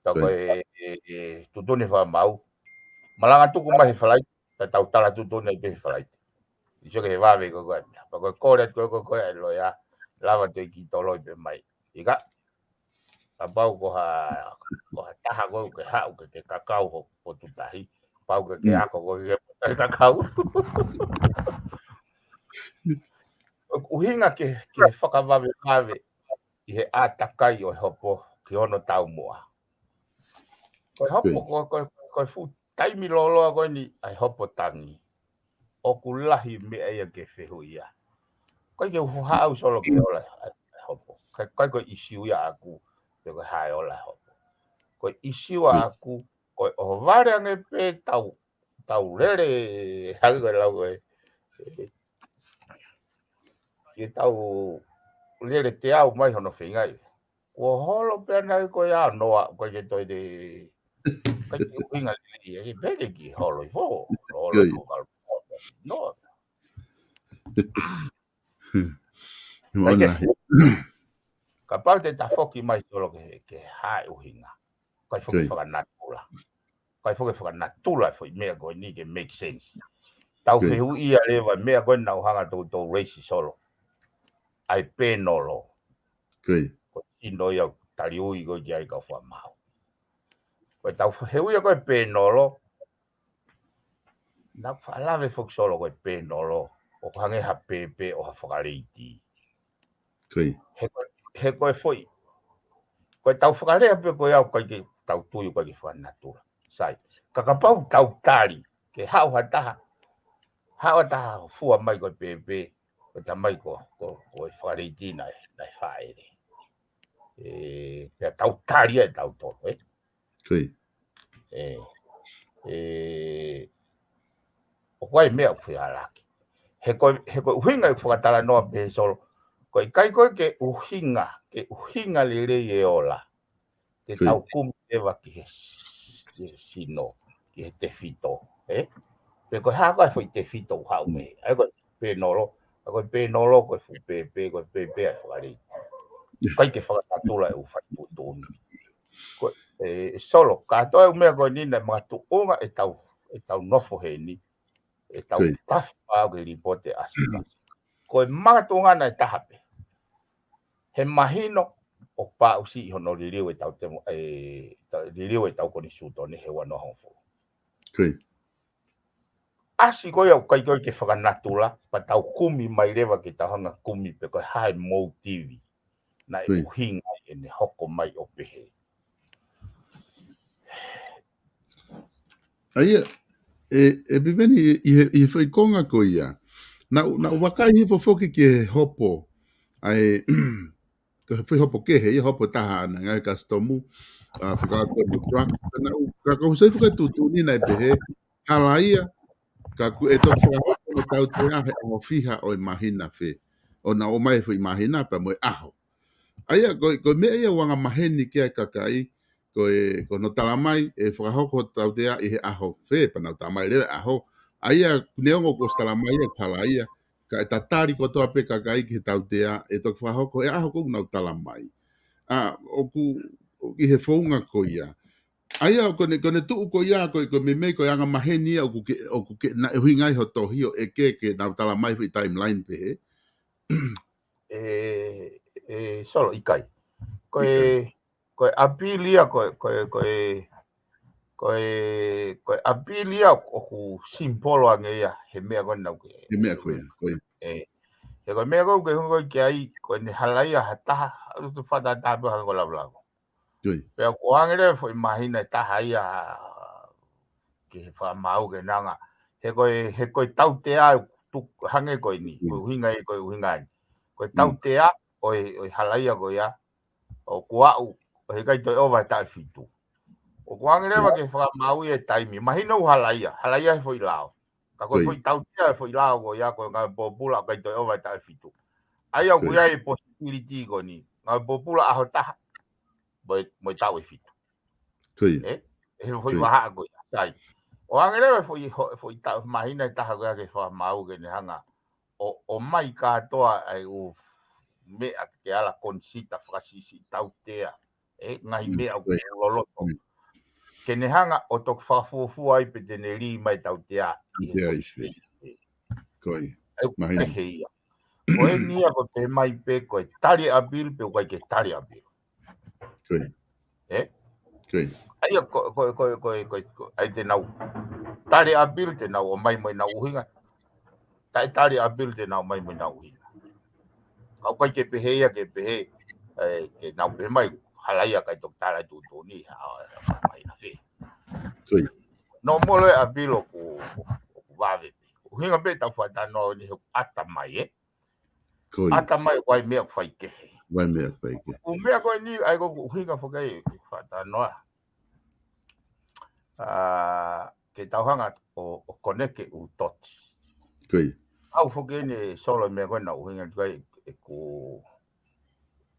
Ka ko e, ʻe, ʻe, tuʻutuʻuni fakamaau. Malanga tuku mai he Falaite, ka tau tala tuʻutuʻuni ai pē he Falaite. ʻI sio ki he vave ko ē ko ē. Pea ko e kole atu ko ē ko ē ko ē ʻa e loea, lava toe kiʻi toloi pē mai. ʻIkai. Kapau ko ha, ko ha taha ko ē ke haʻu ke, ke kakau ho, ho potu tahi. Pau ke, ke ako ko ē ke, ke kakau. ʻUhinga ke, ke fakavavevave ʻi he ʻātakai ʻo e hopo ki hono taumuʻa. Ko e hopo, ko, ko, ko e fuʻu taimi lōloa ko eni ʻa e hopo tangi. ʻOku lahi meʻa ia ke fehuʻia. ʻIkai ke u haʻu Solo ke ola ʻa e hopo. ʻIkai, ʻikai ko e ʻisiū ia ʻaʻaku, pe ko e hā e ola e hopo. Ko e ʻisiū ʻaʻaku, ko e ʻohovale ange pē tau, tau lele, hangē ko e lau ē. Ke tau lele teau mai hono feinga ia. Kuo holo pē ʻa e ko ia noa, ko e ke toe te, ʻikai ke ʻuhinga lelei ia, ke pele ki holo ʻi fo, holo ʻi fo, kalu, noa. Kapau te ta foki mai Solo ke, ke hā e ʻuhinga. ʻIkai foki fakanatula. ʻIkai foki fakanatula e foʻi meʻa ko eni ke make sense. Tau fehuʻia leva meʻa ko ē naʻa ku hanga toutou raise Solo. ʻA e pēnolo. Ko e sino ia ʻoku taliui ko ē ki ai kau fakamaau. Ko e tau fehuʻia ko e pēnolo. Naʻa ku faʻa lave foki Solo ko e pēnolo. ʻOku hangē ha pēpē ʻo ha fakaleiti. He ko, he ko e foʻi. Ko e tau fakalea pē ko e au ʻikai ke tau tui ʻoku ʻikai ke fakanatula. Sai. Ka kapau tau tali. ke haʻu ha taha, haʻu ha taha fua mai ko e pēpē, ko e tamai ko, ko, ko e fakaleiti naʻe, naʻe fāʻele. ʻE, pea tau tali ʻe tautolu, ē? ʻE, ʻe, ʻoku ʻi ai e meʻa ʻoku fehālaaki. He ko, he ko e ʻuhinga ʻeku fakatalanoa pē Solo. Ko e ʻikai ko e ke ʻuhinga, ke ʻuhinga lelei e ola. Te tau kumi leva ki he, ki he sino, ki he tefito, ē? Pe ko e hā ko e foʻi tefito ʻoku haʻu mei. ʻA ia ko e pēnolo, ʻa ia ko e pēnolo, ko e fuʻu pēpē, ko e pēpē ʻa e fakaleiti. ʻIkai ke fakatatula ʻeku fai tuʻutuʻuni. Ko e, ʻe Solo, kātoa e ʻū meʻa ko eni naʻe makatuʻunga ʻetau, ʻetau nofo heni, ʻetau tafi pau ke lipote ʻasi. Ko e makatuʻunga naʻe taha pē. He mahino ʻoku pāʻusiʻi hono liliu ʻetau temo, ʻe, ta-, liliu ʻetau konisitūtone he ua noa hongofulu. ʻAsi ko ia ʻoku ʻikai ko e ke fakanatula, pea tau kumi mai leva ke tau hanga kumi pe ko e hā e motivi naʻe ʻuhinga ai ʻene hoko mai ʻo pehē. ʻA ia, ʻe, ʻe Piveni ʻi, ʻi he, ʻi he foʻi konga ko ia. Naʻu, naʻu vakai hifo foki ki he hopo. ʻA e, ko e foʻi hopo kehe, ʻi he hopo taha ʻana, ngaahi kasitomu, ʻa, fekauʻaki mo e drug. Naʻu, ka ko e sai fakatātā tuʻutuʻuni naʻe pehē, halaia, ka kuo toki fakahoko hono tautea he ʻaho fiha ʻo e māhina fē. ʻO na ō mai foʻi māhina pea mo e ʻaho. ʻA ia, ko, ko e meʻa ia ʻoku angamaheni ki ai e kakai, ko e, ko hono talamai, ʻe fakahoko hoto tautea ʻi he ʻaho fē, pea nau talamai leva e ʻaho. ʻA ia, neongo kuo ʻosi talamai ia, ʻoku halaia, ka ʻe tatali kotoa pē kakai ki he tautea, ʻe toki fakahoko e ʻaho ko ē ʻoku nau talamai. ʻA, ʻoku, ʻoku ʻi he founga ko ia. ʻA ia, ko ʻene, ko ʻene tuʻu ko ia, ko, ko e meimei, ko e angamaheni ia, ʻoku ke, ʻoku ke, naʻe ʻuhinga ai hoto tohi ʻo ʻeke ke nau talamai foʻi timeline pehē. ʻE, ʻe Solo, ʻikai. Ko e, ko e ʻapili ia, ko e, ko e, ko e, ko e, ko e ʻapili ia ʻoku simple ange ia, he meʻa ko ē naʻa ku ke. He meʻa ko ia, ko ia. ʻE, he ko e meʻa ko ē ʻoku ke hanga ko ē ki ai, ko ʻene halaia ha taha, ʻalu tu fata tapu hanga ko e lavolavo. Pea kuo hangē leva foʻi māhina ʻe taha ia ki he fakamaau ke nanga. He ko e, he ko e tautea ʻoku tuku hangē ko eni, ko e ʻuhinga ē, ko e ʻuhinga eni. Ko e tautea ʻo e, ʻo e halaia ko ia, ʻoku aʻu, ʻo heʻikai toe ʻova e taʻu ʻe fitu. ʻOku hangē leva ke fakamaau e taimi. Mahino ʻoku halaia, halaia he foʻi lao. Ka ko e foʻi tautea e foʻi lao ko ia, ko e ngāue pōpula ʻoku ʻikai toe ʻova e taʻu ʻe fitu. ʻA ia ʻoku ʻi ai e possibility ko eni. Ngāue pōpula ʻaho taha, mo e, mo e taʻu ʻe fitu. ʻE? ʻE he foʻi vahaʻa ko ia. Sai. ʻO hangē leva foʻi, ho-, foʻi taʻu māhina ʻe taha ko ia ke fakamaau ke ne hanga ʻo, ʻomai kātoa ai ʻū meʻa ke ala konisita fakasiʻisiʻi tautea. ʻE, ngaahi meʻa ʻoku loloto. Ke ne hanga ʻo toki fakafuofua ai pe te ne lī mai tautea ʻi he foʻi state. Ko ia. ʻE, mahino. Pehē ia. Ko eni ia ko e pehē mai pē ko e tali ʻapili pe ʻoku ʻikai ke tali ʻapili. Ko ia. ʻE? Ko ia. ʻA ia ko, ko, ko, ʻai te nau tali ʻapili te nau ō mai mo ʻenau ʻuhinga. Taʻe tali ʻapili te nau ō mai mo ʻenau ʻuhinga. Ka ʻoku ʻikai ke pehē ia ke pehē, ʻe, ke nau pehē mai, halaia ʻikai toki tala tuʻutuʻuni, ha, ha, ha, māhina fē. Ko ia. Nō molo e ʻapili ʻoku, ʻoku vave pē. ʻUhinga pē ʻetau fakatalanoa ni he ʻoku ʻata mai, ē? Ko ia. ʻAta mai ʻoku ʻi ai meʻa ʻoku faikehe. ʻOku ʻi ai meʻa ʻoku faikehe. ʻOku meʻa ko eni, ʻa ia ko e ʻuhinga foki ʻeku fakatalanoa. ʻA, ke tau hanga ʻo, ʻo koneke ʻū toti. Ko ia. ʻAu foki eni Solo meʻa ko ena ʻuhinga tuai ʻeku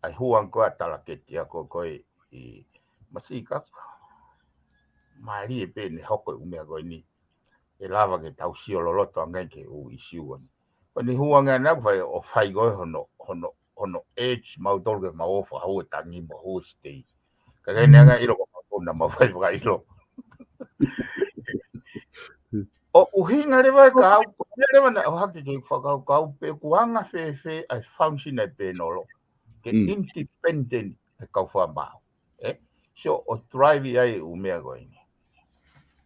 ʻai huang ko ē ʻa Talaketi ʻa ko, ko e ʻi Masika. Mālie pē ʻene hoko e ʻū meʻa ko eni. ʻE lava ke tau sio loloto ange ki he ʻū ʻisiū ko eni. Ko eni huang ʻana ʻoku fai ʻo fai ko ē hono, hono, hono edge mautolu ke mau ō fakahū e tangi mo hū e state. Ka ke neʻi ange ʻilo ko mautolu naʻa mau fai fakaʻilo. ʻO ʻuhinga leva e kau, ko ia leva naʻe ʻohake ke fakakaukau pe ʻoku anga fēfē ʻa e function ʻa e pēnolo. Ke independent e kau fakamaau. ʻE? So, ʻo drive ai ʻū meʻa ko eni.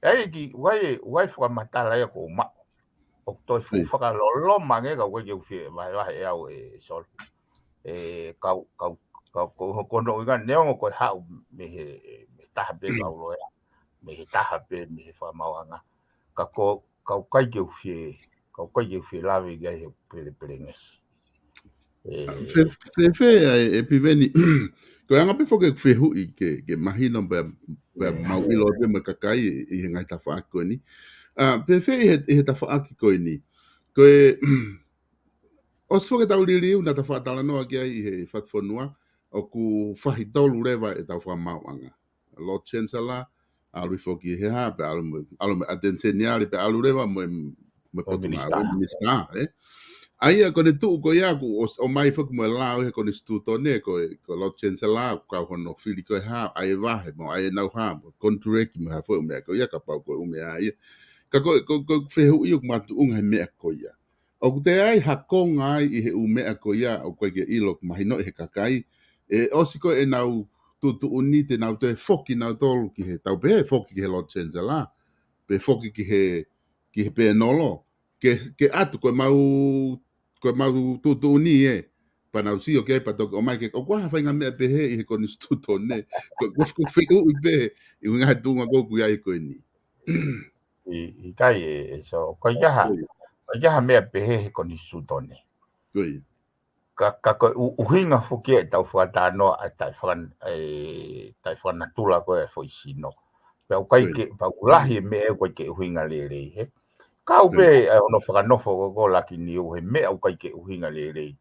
ʻE, ki, ʻoku ʻi ai, ʻoku ʻi ai fakamatala ia ʻoku ou maʻu. ʻOku toe fuʻu fakaloloma ange ka ʻoku ʻikai ke u fie vahevahe ʻe au ʻe Solo. ʻE, kau, kau, kau, ko, ko hono ʻuhinga neongo ko e haʻu mei he, mei he taha pē kau loea. Mei he taha pē, mei he fakamaauʻanga. ka ko, ka ʻoku ʻikai ke u fie, ka ʻoku ʻikai ke u fie lave ki ai he pelepelengesi. ʻE, Fe-, fe-, fe-, ʻa e, ʻe Piveni, ko e anga pē foki ʻeku fehuʻi ke, ke mahino pea, pea mau ʻilo pē mo e kakai ʻi he ngaahi tafaʻaki ko eni. ʻA, pea fēfē ʻi he, ʻi he tafaʻaki ko eni. Ko e, ʻosi foki ʻetau liliu naʻa ta faʻa talanoa ki ai ʻi he Fatufonua, ʻoku fahi tolu leva ʻetau fakamaauʻanga. Lord Chancellor, ʻalu foki he hā, pea ʻalu mo, ʻalu mo e Attorney General, pea ʻalu leva mo e, mo e Potungāue, minisitā, ē? ʻA ia ko ʻene tuʻu ko ia, kuo ʻos-, ʻomai foki mo e lao he konisitūtone, ko e, ko Lord Chancellor, ʻoku kau hono fili ko e hā, ʻa e vahe, mo ʻa e nau hā, mo e konituleki mo e hā foʻi ʻū meʻa ko ia, kapau ko e ʻū meʻa ia. Ka ko, ko, ko e fehuʻi ʻoku makatuʻunga he meʻa ko ia. ʻOku toe ʻi ai ha konga ai ʻi he ʻū meʻa ko ia ʻoku ʻikai ke ʻilo mahinoʻi he kakai. ʻE ʻosi ko ʻenau tuʻutuʻuni te nau toe foki nautolu ki he tau pē, foki ki he Lord Chancellor, pe foki ki he, ki he pēnolo, ke, ke ʻatu ko e mau, ko e mau tuʻutuʻuni ē, pea nau sio ki ai pea toki ʻomai ke, ʻoku ʻi ai ha faʻahinga meʻa pehē ʻi he konisitūtone, ko, ko, ko e fehuʻi pē, ʻi he ngaahi tuʻunga ko ē ʻoku ʻi ai ko eni. ʻI, ʻikai ē, ē, so, ʻoku ʻikai ha, ʻoku ʻikai ha meʻa pehē he konisitūtone. Ko ia. Ka, ka ko e ʻu-, ʻuhinga foki ʻetau fakatalanoa ʻa e taʻefaka-, ʻe, taʻefakanatula ko ē foʻi sino. Pea ʻoku ʻikai ke, pea ʻoku lahi e meʻa ʻoku ʻikai ke ʻuhinga lelei, hē. Kau pē, ʻa hono fakanofo ko ē ʻo Laki Niu he meʻa ʻoku ʻikai ke ʻuhinga lelei.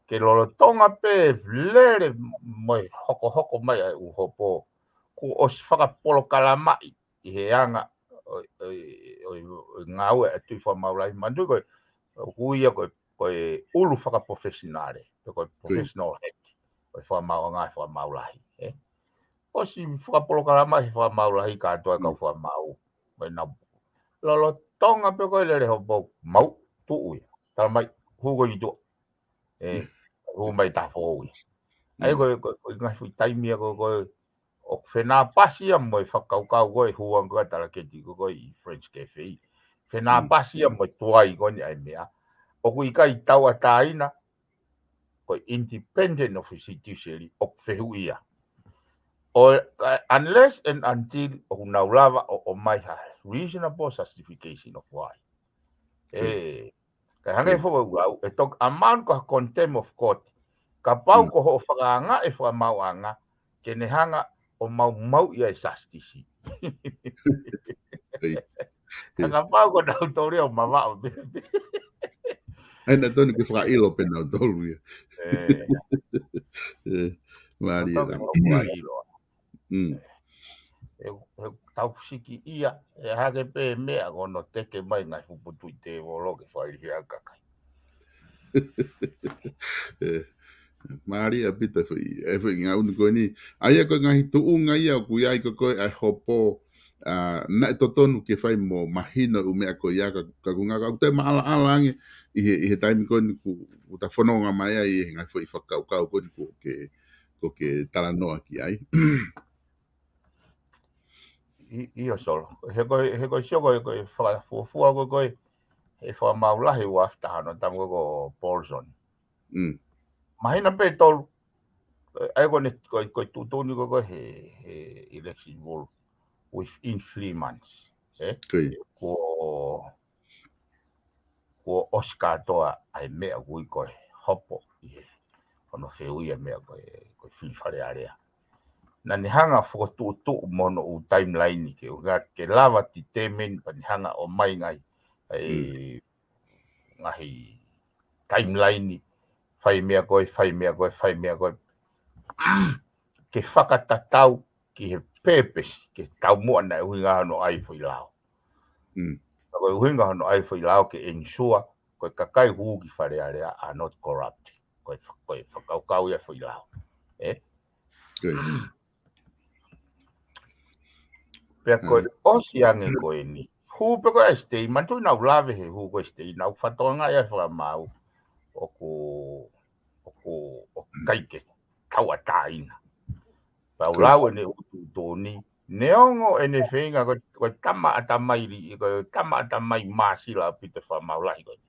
Ke lolotonga pē lele mo e hokohoko mai ʻa e ʻū hopo, kuo ʻosi fakapolokalamaʻi ʻi he anga ʻo, ʻo, ʻo, ʻo e ngāue ʻa e Tuʻi Fakamaau Lahi. Manatuʻi ko e, ʻoku ui ia ko e, ko e ʻulu fakaprofesinale, pe ko e professional head ʻo e fakamaauʻanga ʻa e Fakamaau Lahi, ē? ʻOsi fakapolokalamaʻi he Fakamaau Lahi kātoa e kau fakamaau. Mo e nau lolotonga pē ko e lele hopo, mau, tuʻu ia. Talamai, hū ko ē ki tuʻa. ʻE, hū mai tafoʻou ia. ʻA ia ko e, ko e, ko e ngaahi foʻi taimi ia ko ē, ko e, ʻoku fenāpasi ia mo e fakakaukau ko ē, hū ange ko ē ʻa Talaketi ko ē ʻi French Cafe. Fenāpasi ia mo e tuai ko eni ʻa e meʻa. ʻOku ʻikai tauʻatāina, ko e independent of the judiciary, ʻoku fehuʻia. ʻO, uh, unless and until ʻoku nau lava ʻo, ʻomai ha reasonable justification of why. ʻE, Ka hangē foki ʻoku lau, ʻe toki ʻamanaki ko ha contempt of court. Kapau ko hoʻo fakaangaʻi e fakamaauʻanga, ke ne hanga ʻo maumauʻi ʻa e justice. Ka kapau ko nautolu ia ʻoku mavaʻo pē. ʻAi nautolu ke fakaʻilo pē nautolu ia. ʻE. ʻE, mālie. Nautolu ke fakaʻilo. ʻE, ʻe tau siki ia, ʻe hake pē meʻa ko hono teke mai ngaahi fuputuʻi tēvolo ke fai hia kakai. ʻE, mālie ʻaupito foʻi, ʻe foʻi ngāue ko eni. ʻA ia ko e ngaahi tuʻunga ia ʻoku ʻi ai ko ē ʻa e hopo, ʻa, naʻe totonu ke fai mo mahino ʻū meʻa ko ia ka, ka ʻoku ngata ʻoku toe maʻalaʻala ange ʻi he, ʻi he taimi ko eni ʻoku, ʻoku ta fononga mai ai he ngaahi foʻi fakakaukau ko eni ʻoku ke, ʻoku ke talanoa ki ai. ʻI, ʻio Solo. He ko e, he ko e sio ko e, ko e fakafuofua ko e, ko e, he Fakamaau Lahi ʻoku after hano tama ko ē ko Paulson. Māhina pē tolu. ʻA ia ko ʻene, ko e, ko e tuʻutuʻuni ko ē ko e he, he election rule within three months. ʻE? Kuo kuo ʻosi kātoa ʻa e meʻa ʻoku ui ko e hopo ʻi he, hono fehuʻi ʻa e meʻa ko e, ko e fili Fale Alea. Naʻa ne hanga fokotuʻutuʻu mo hono ʻū timeline ke ʻuhinga ke lava determine pea ne hanga ʻo ʻomai ngaahi, ʻa e ngaahi timeline, fai meʻa ko ē, fai meʻa ko ē, fai meʻa ko ē. Ke fakatatau ki he purpose, ki he taumuʻa naʻe ʻuhinga hono ʻai foʻi lao. Ka ko e ʻuhinga hono ʻai foʻi lao ke ensure, ko e kakai ʻoku hū ki Fale Alea are not corrupt. Ko e fa-, ko e fakakaukau ia foʻi lao. ʻE? Pea ko e ʻosi ange ko eni. Hū pē ko ē ʻa e state, manatuʻi naʻa ku lave he hū ko ē ʻa e state, naʻa ku fakatokangaʻi ʻa e Fakamaau ʻoku, ʻoku, ʻoku ʻikai ke tauʻatāina. Pea u lau ʻene ʻū tuʻutuʻuni, neongo ʻene feinga ko e, ko e tama ʻatamai li-, ko e tama ʻatamai māsila ʻaupito Fakamaau Lahi ko e,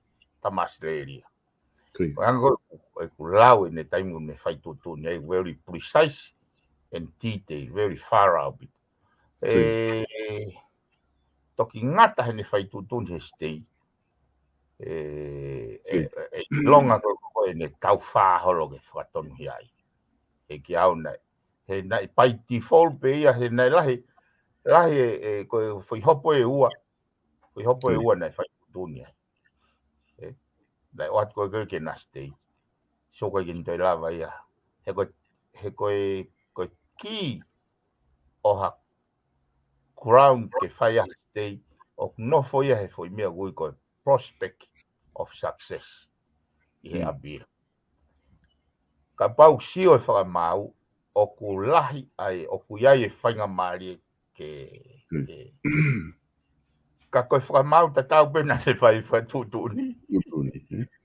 tama ʻAositelēlia. Ko e anga ko ē ʻeku lau ʻene taimi ʻoku ne fai tuʻutuʻuni ai, very precise and detail, very thorough ʻaupito. ʻE, toki ngata heʻene fai tuʻutuʻuni he state. E, e, e, e, ʻilonga ko, ko ʻene taufā holo ke fakatonuhia ai. He kiate au naʻe, he naʻe by default pē ia, he naʻe lahi, lahi e, e, ko e foʻi hopo ʻe ua, foʻi hopo ʻe ua naʻe fai tuʻutuʻuni ai. E, naʻe ʻoatu ko ē ke na state. So ko e ke nitoi lava ia. He ko, he ko e, ko e kī ʻo ha ground ke fai ʻa ha state, ʻoku nofo ia he foʻi meʻa ʻoku ui ko e prospect of success ʻi he appeal. Kapau sio e fakamaau, ʻoku lahi ai, ʻoku ʻi ai e faingamālie ke, ke. Ka ko e fakamaau tatau pē naʻa ne fai fai tuʻutuʻuni.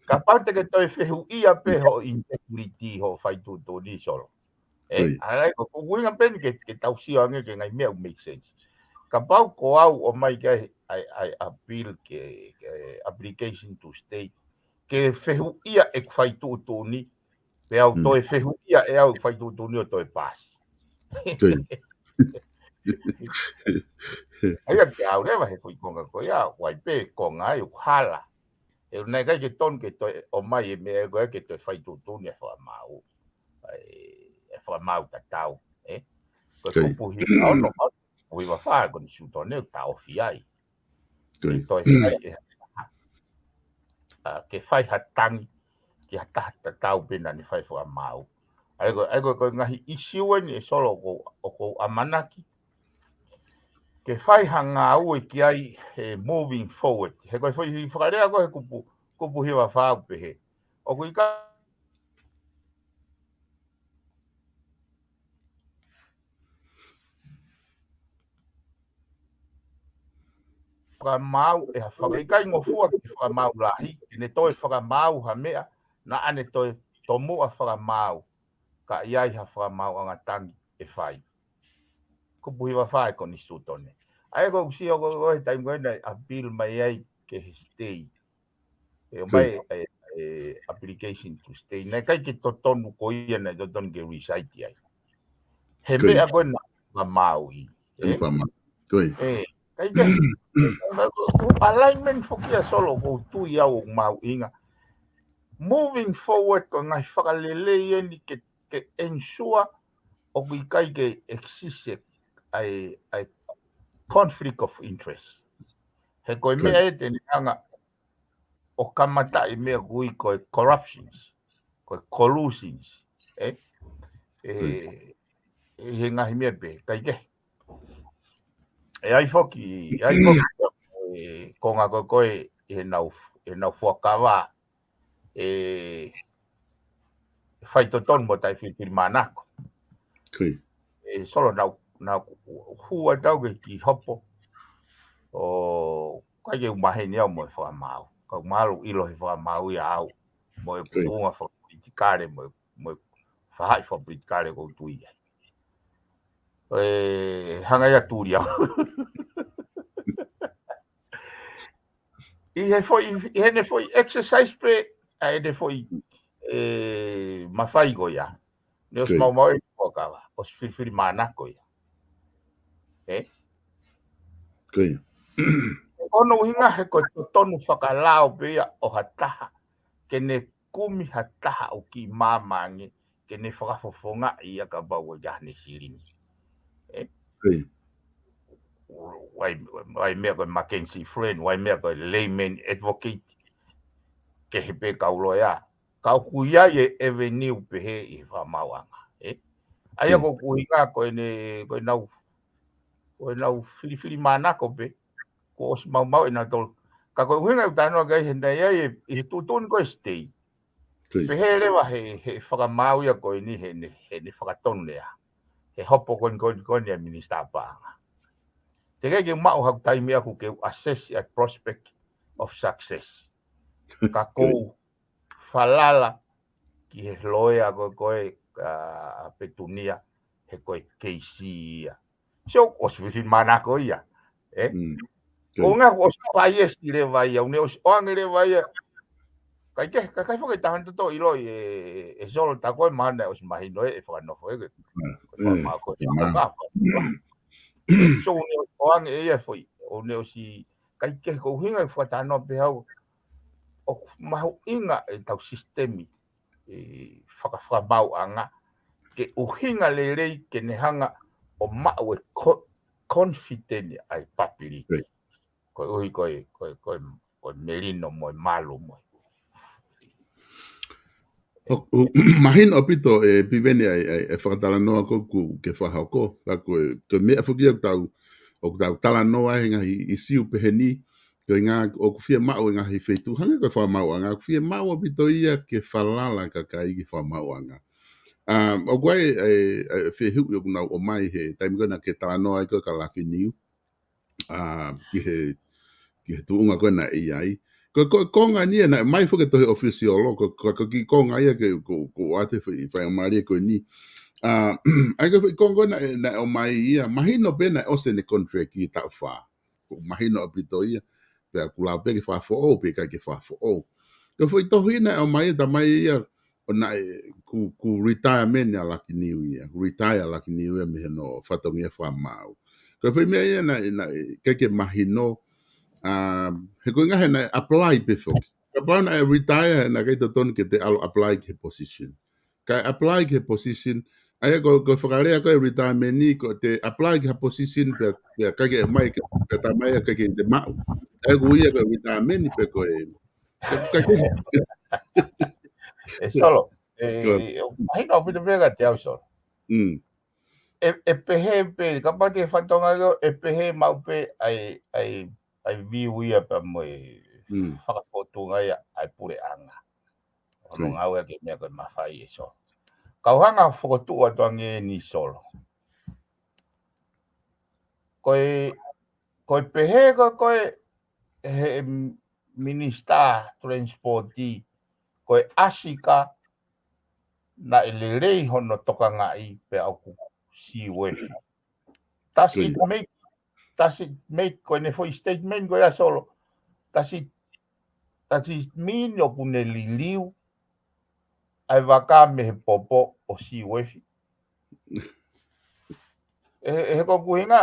Kapau te ke toe fehuʻia pē hoʻo integrity hoʻo fai tuʻutuʻuni Solo. E, ʻa ia ko, ko e ʻuhinga pē eni ke, ke tau sio ange ki he ngaahi meʻa ʻoku make sense. Kapau ko au ʻomai ki ai, ai, ai appeal ke, ke application to state, ke fehuʻia ʻeku fai tuʻutuʻuni, pea u toe fehuʻia ʻe au ʻeku fai tuʻutuʻuni ʻo toe paasi. ʻA ia kiate au leva he foʻi konga ko ia, ʻoku ʻi ai pē konga ai ʻoku hala. He naʻe ʻikai ke tonu ke toe ʻomai e meʻa ko ē ke toe fai tuʻutuʻuni e fakamaau. E, e fakamaau tatau, e? Ko e kupu hiva ono, kupu hiva fā e konisitūtone ʻoku taʻofi ai. Ke toe fai e, a, ke fai ha tangi ki ha taha tatau pē naʻa ne fai fakamaau. ʻA ia ko, ʻa ia ko, ko e ngaahi ʻisiū eni ʻe Solo ʻoku, ʻoku ou ʻamanaki ke fai ha ngāue ki ai he moving forward. He ko e foʻi fakalea ko ē he kupu, kupu hiva fā ʻoku pehē. ʻOku ʻikai fakamaau ʻe ha faka-, ʻikai ngofua ke fakamaau lahi, ke ne toe fakamaau ha meʻa, naʻa ne toe tomuʻa fakamaau, ka ʻi ai ha fakamaauʻanga tangi ʻe fai. Kupu hiva fā e konisitūtone. ʻA ia ko e sio ko, ko e taimi ko ē naʻe appeal mai ai ki he state. E ʻomai e, e application to state. Naʻe ʻikai ke totonu ko ia naʻe totonu ke recite ai. He meʻa ko ē naʻe fakamaauʻi. E? E, ʻikai ke. Ko e alignment foki ia Solo ʻoku ou tui au ʻoku mahuʻinga. Moving forward ko e ngaahi fakalelei eni ke, ke ensure ʻoku ʻikai ke exist ai, ai conflict of interest. He ko e meʻa ē te ne hanga ʻo kamata e meʻa ʻoku ui ko e corruptions, ko e collusions, e? E, e he ngaahi meʻa pē, ʻikai ke. E ai foki, e ai foki, e, konga ko ē ko ē, ʻi heʻenau, ʻi heʻenau fuakava, e, fai totonu mo taʻefilifilimānako. E, Solo naʻa, naʻa ku hua tau ke ki hopo. ʻO, ʻikai ke u maheni au mo e fakamaau. Ka u mahalo ʻilo he fakamaau ia au. Mo e tuʻunga fakapolitikale, mo e, mo e fahaʻi fakapolitikale ʻoku ou tui ai. E, hanga ia tuli au. ʻI he foʻi, ʻi heʻene foʻi exercise pē, ʻa ʻene foʻi, e, mafai ko ia. Ne ʻosi maumau e fuakava, ʻosi filifilimānako ia. E? Ko hono ʻuhinga he ko e totonu fakalao pē ia ʻo ha taha, ke ne kumi ha taha ʻoku kiʻi maama ange, ke ne fakafofongaʻi ia kapau ʻoku ʻikai ha ne silini. E? ʻOku ʻi ai, ʻoku ʻi ai meʻa ko e Mackenzie Friend, ʻoku ʻi ai meʻa ko e layman advocate, kehe pē kau loea. Ka ʻoku ʻi ai e avenue pehē ʻi he fakamaauʻanga. E? ʻA ia ko e ʻuhinga ko ʻene, ko ʻenau, ko ʻenau filifilimānako pē, kuo ʻosi maumau ʻenautolu. Ka ko e ʻuhinga ʻoku ou talanoa ki ai he naʻe ʻi ai e, ʻi he tuʻutuʻuni ko e state. Pehē leva he, he fakamaau ia ko eni heʻene, heʻene fakatonu lea. He hopo ko eni, ko eni, ko eni ʻa e Minisitā Paʻanga. Teʻeki ke maʻu haku taimi ʻaku ke u assess ʻa e prospect of success. Ka ʻoku ou falala ki he loea ko ē ko ē, a, Petunia, he ko e keisi ia. So, ʻosi filifilimānako ia. E? Ko e ʻuhinga ʻosi paiesi leva ia, ʻoku ne ʻosi ʻoange leva ia. ʻIkai ke, ka ʻikai foki e taha ʻe totonu ʻiloʻi e, e Solo ta ko e mahana ʻosi mahino e, e fakanofo e, ke. Ko e fakamaau ko e fakamaau. So, ʻoku ne ʻosi ʻoange ia foʻi ʻo ne ʻosi ʻikai ke ko e ʻuhinga e fakatalanoa pē au ʻoku mahuʻinga ʻetau sisitemi ʻi he fakafakamaauʻanga ke ʻuhinga lelei ke ne hanga ʻo maʻu e ko-, confidence ʻa e public. Koeʻuhi ko e, ko e, ko e, ko e melino mo e malu mo e. ʻO, ʻo, mahino ʻaupito e Piveni ʻa e, ʻa e, ʻa e fakatalanoa ko ē ʻoku ke fakahoko. Ka ko e, ko e meʻa foki ia ʻoku tau, ʻoku tau talanoa he ngaahi ʻīsiu pehē ni, ko e ʻuhinga ʻoku fiemaʻu e ngaahi feituʻu, hangē ko e fakamaauʻanga, ʻoku fiemaʻu ʻaupito ia ke falala e kakai ki he fakamaauʻanga. ʻA, ʻoku ʻi ai e, e, e fehuʻi ʻoku nau ʻomai he taimi ko ē naʻa ke talanoa ai ko ē kia Lucky Niu. ʻA, ki he, ki he tuʻunga ko ē naʻe ʻi ai. Ko, ko, ko e konga eni ia naʻe ʻomai foki ʻe he tohi ʻofisiolo, ko, ko, ko e kiʻi konga ia ke, ko, ko ʻoatu e foʻi, faingamālie ko eni. ʻA, ʻa ia ko e foʻi konga ko ē naʻe, naʻe ʻomai ia, mahino pē naʻe ʻosi ʻene contract ki he taʻu fā. Ko e mahino ʻaupito ia, pea ʻoku lau pē ke fakafoʻou, pe ʻikai ke fakafoʻou. Ko e foʻi tohi naʻe ʻomai ia, talamai ia, ʻo naʻe, ʻoku, ʻoku retirement ʻa Lucky Niu ia, retire ʻa Lucky Niu ia mei hono fatongia fakamaau. Ko e foʻi meʻa ia naʻe, naʻe, ʻikai ke mahino, ʻa, he ko e ʻuhinga he naʻe apply pē foki. Kapau naʻe retire, naʻe ʻikai totonu ke te ʻalu apply ki he position. Kae apply ki he position, ʻa ia ko, ko e fakalea ko e retirement ni, ko e te apply ki ha position pea, pea ʻikai ke ʻomai ke, pea talamai ʻikai ke te maʻu. ʻA ia ko ia ko e retirement ni pe ko e, ʻikai ke ʻE Solo, ʻe, ʻoku mahino ʻaupito pē kiate au Solo. ʻE, ʻe pehē pē, kapau te ke fakatonga ʻo, ʻe pehē maʻu pē ʻa e, ʻa e, ʻa e view ia pea mo e fakafotunga ia ʻa e puleʻanga. ʻO no ngāue ke meʻa ko e mafai ʻe Solo. Kau hanga fokotuʻu atu ange ni Solo. Ko e, ko e pehē ko, ko e he minisitā transport, ko e ʻasi ka naʻe lelei hono tokangaʻi pea ʻoku siuefi. Does it make, does it make, ko ʻene foʻi statement ko ia Solo. Does it, does it mean ʻoku ne liliu ʻa e vaka mei he popo ʻo siuefi? ʻE, ʻe he ko ʻeku ʻuhinga,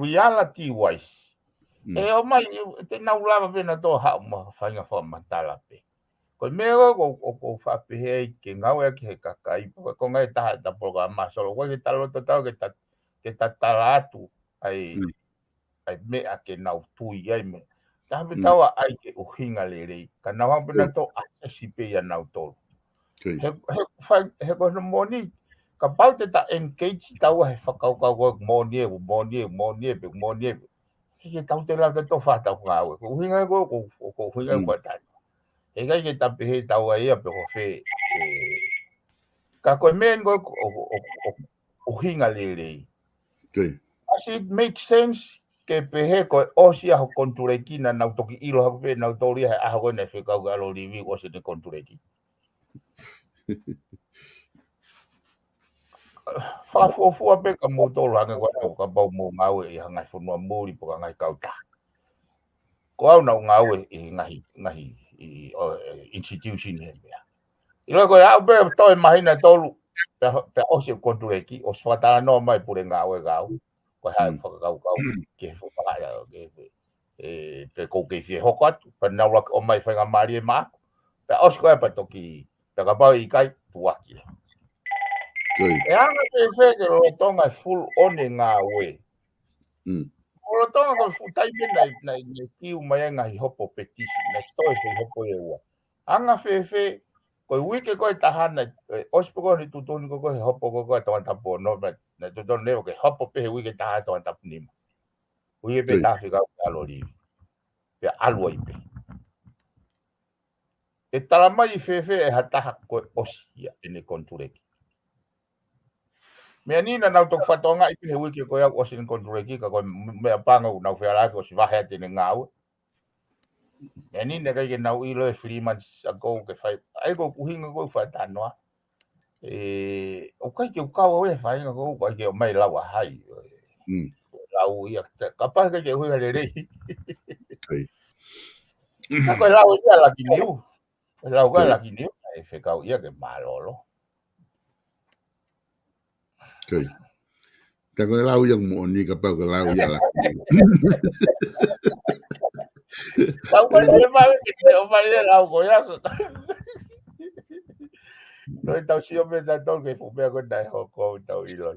reality wise. ʻE ʻomai, te nau lava pē nautolu haʻu mo ha faʻahinga fakamatala pē. Ko e meʻa ko, ko, ko, ko fakapehē ai ke ngāueʻaki he kakai, ko, ko e ngaahi taha ʻeta polokalama Solo, ko e ke talo totau ke ta, ke ta tala atu, ʻa e, ʻa e meʻa ke nau tui ai mo e. Taha pē tau ʻai ke ʻuhinga lelei, ka nau hanga pē nautolu ʻo assess pē ia nautolu. He, he, fai, he ko hono moʻoni, kapau te ta engage taua he fakakaukau ko e moʻoni ē, moʻoni ē, moʻoni ē, pe moʻoni ē, ke, ke tau te lau te tofa tau ngāue. Ko e ʻuhinga ko, ko, ko, ko e ʻuhinga ko e tani. He ʻikai ke ta pehē taua ia pe ko fē, ʻe, ka ko e meʻa ko, ko, ko, ko, ʻuhinga lelei. Does it make sense ke pehē ko e ʻosi ʻa ho konituleki naʻa nau toki ʻilo hake pē nautolu ia he ʻaho ko ē naʻe fekau ke ʻalu ʻo review ʻosi ʻene konituleki? Fakafuofua pē kia moutolu hangē ko ʻenau kapau mou ngāue ʻi ha ngaahi fonua muli pe ko ha ngaahi kautaha. Ko au naʻa ku ngāue ʻi he ngaahi, ngaahi, ʻi, ʻo, e, institution he meʻa. ʻIlo ko e aʻu pē toe māhina ʻe tolu, pea, pea ʻosi e konituleki, ʻosi fakatalanoa mai pule ngāue kia au. Ko e hā e fakakaukau, ke he fakahā ia, ke he, ʻe, pe ʻoku ou kei fie hoko atu, pea nau lava ke ʻomai faingamālie maʻaku. Pea ʻosi ko ia pea toki, pea kapau ʻikai, tuʻaki. ʻE anga fēfē ke lolotonga e full on e ngāue. Lolotonga ko e full time naʻe, naʻe, naʻe kiu mai ai ngaahi hopo petisi, naʻe toe he hopo ʻe ua. Anga fēfē, ko e uike ko ē taha naʻe, ʻe, ʻosi pē ko eni tuʻutuʻuni ko ē he hopo ko ē ko ē Tongatapu ono, naʻe, naʻe tuʻutuʻuni ʻo ke hopo pē he uike taha Tongatapu nima. Uike pē taha fekau ke ʻalu ʻo livi. Pea ʻalu ai pē. ʻE talamai fēfē ʻe ha taha ko e ʻosi ia ʻene konituleki? Meʻa ni naʻa nau toki fakatongaʻi pē he uike ko ia ʻosi ʻene konituleki ka ko e meʻa pango naʻa nau feala ke ʻosi vahe atu ʻene ngāue. Meʻa ni naʻe ʻikai ke nau ʻilo e three months ago ke fai. ʻA ia ko ʻeku ʻuhinga ko e fakatalanoa. ʻE, ʻoku ʻikai ke u kau au he faʻahinga ko ē ʻoku ʻikai ke ʻomai lau ʻa hai. Lau ia, kapau ʻikai ke ʻuhinga lelei. Ka ko e lau ia Lucky Niu. Lau ka Lucky Niu, ʻe fekau ia ke mālōlō. Tā ko e lau ia moʻoni, kapau ko e lau ia la. Tau mai e mau ke te o mai e lau ko ia. Noi tau sio me tā tau ke fu mea ko tai hoko tau ilo.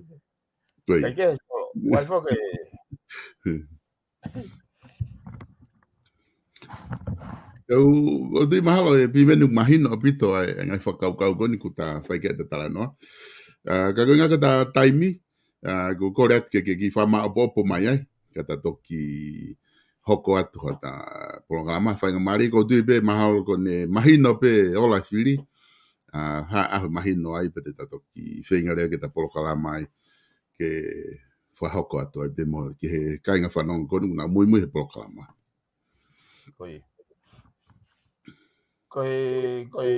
Koi. Kai ke so, wai fo ke. Kau, ʻoku ou tui mahalo e Piveni mahino ʻaupito ai, e ngaahi fakakaukau ko eni kuo ta fai ki ai ʻeta talanoa. Ah, ka ko e ʻuhinga ko ʻeta taimi, ah, ʻoku ou kole atu ke, ke kiʻi fakamāʻopoʻopo mai ai, ka ta toki hoko atu hota polokalama, faingamālie ʻoku ou tui pē mahalo ko ʻene mahino pē ola e fili, ah, ha, ah, mahino ai pē te ta toki feinga leva ke ta polokalama ai, ke fakahoko atu ai pē mo, ki he kāinga fanongo ko eni ʻoku nau muimui he polokalama. Ko e, ko e, ko e,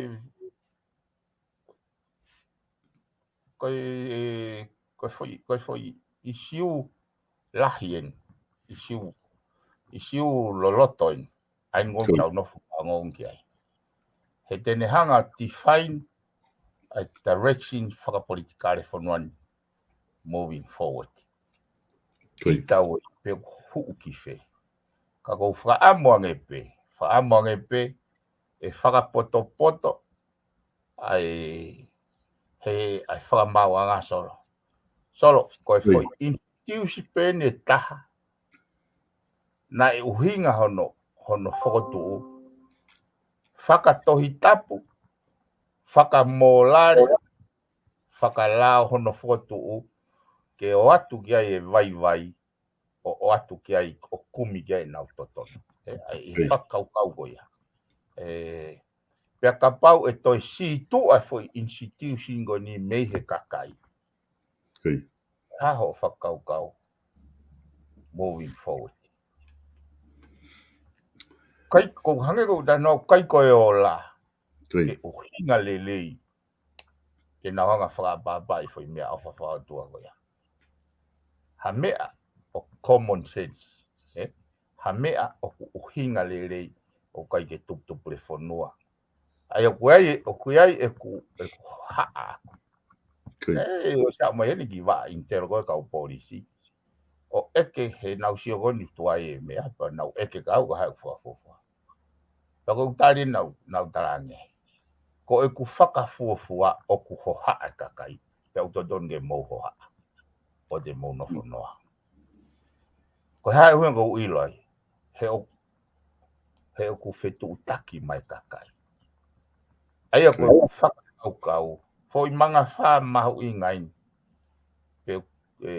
ko e, ko e foʻi, ko e foʻi ʻisiū lahi eni, ʻisiū, ʻisiū loloto eni, ʻa ia ʻoku ou tau nofo ʻo ngāue ki ai. He te ne hanga define a direction fakapolitikale fonua ni moving forward. Ko e. Ki tau e pe ʻoku hū ki fē. Ka ʻoku ou fakaʻamu ange pē, fakaʻamu ange pē, ʻe fakapotopoto, ʻa e, he, ʻa e fakamaauʻanga Solo. Solo, ko e foʻi institution pē eni ʻe taha. Naʻe ʻuhinga hono, hono fokotuʻu. Fakatohitapu, fakamōlale, fakalao hono fokotuʻu, ke ʻoatu ki ai e vaivai, ʻo, ʻoatu ki ai, ʻo kumi ki ai ʻenau totonu. ʻE, ʻa e fakakaukau ko ia. ʻE, pea kapau ʻe toe sītuʻa foʻi institution ko eni mei he kakai. Ko e. Hā hoʻo fakakaukau moving forward. Kai, ʻoku hangē ko ʻeta noa kai ko e ola. Ko e. Ke ʻuhinga lelei. Ke nau hanga fakapapauʻi foʻi meʻaʻofa fakaʻotua ko ia. Ha meʻa ʻoku common sense, ē? Ha meʻa ʻoku ʻuhinga lelei ʻoku ʻikai ke tuputupu le fonua. ʻA ia ʻoku ʻi ai, ʻoku ʻi ai ʻeku, ʻeku haʻa aku. Ko e. ʻE, ʻo sa mai eni ki vaʻa ʻinitelo ko e kau polisi. ʻO ʻeke he nau sio ko eni tuai e meʻa, pea nau ʻeke kau ka haʻu fakafuafua. Pea ʻoku ou tali nau, nau talange. Ko ʻeku fakafuafua ʻoku hohaʻa e kakai. Pea ʻoku totonu ke mou hohaʻa. ʻO te mou nofo noa. Ko e hā e ʻuhinga ʻoku ou ʻilo ai. He ʻoku, he ʻoku fetuʻutaki mai kakai. ʻA ia ko e fakakaukau. Foʻi mangafā mahuʻinga eni. Pe, ē,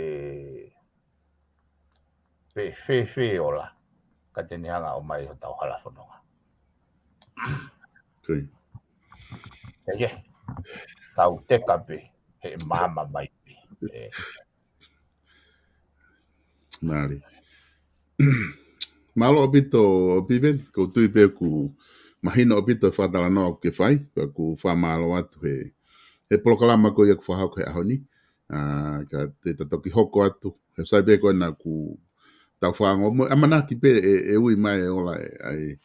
pe fēfē ola. Ka te ne hanga ʻo mai hotau hala fononga. Ko e. ʻE, ʻe. Tau teka pē. He māmā mai pē. ʻE. Mālie. Mālō ʻaupito Piveni, ʻoku ou tui pē ʻoku mahino ʻaupito e fakatalanoa ʻoku ke fai, pea ʻoku ou fakamālō atu he, he polokalama ko ia ʻoku fakahoko he ʻaho ni. Ah, ka te ta toki hoko atu, he sai pē ko ena ʻoku tau fakaongo, mo e ʻamanaki pē ʻe, ʻe ui mai e ola e, ʻa e,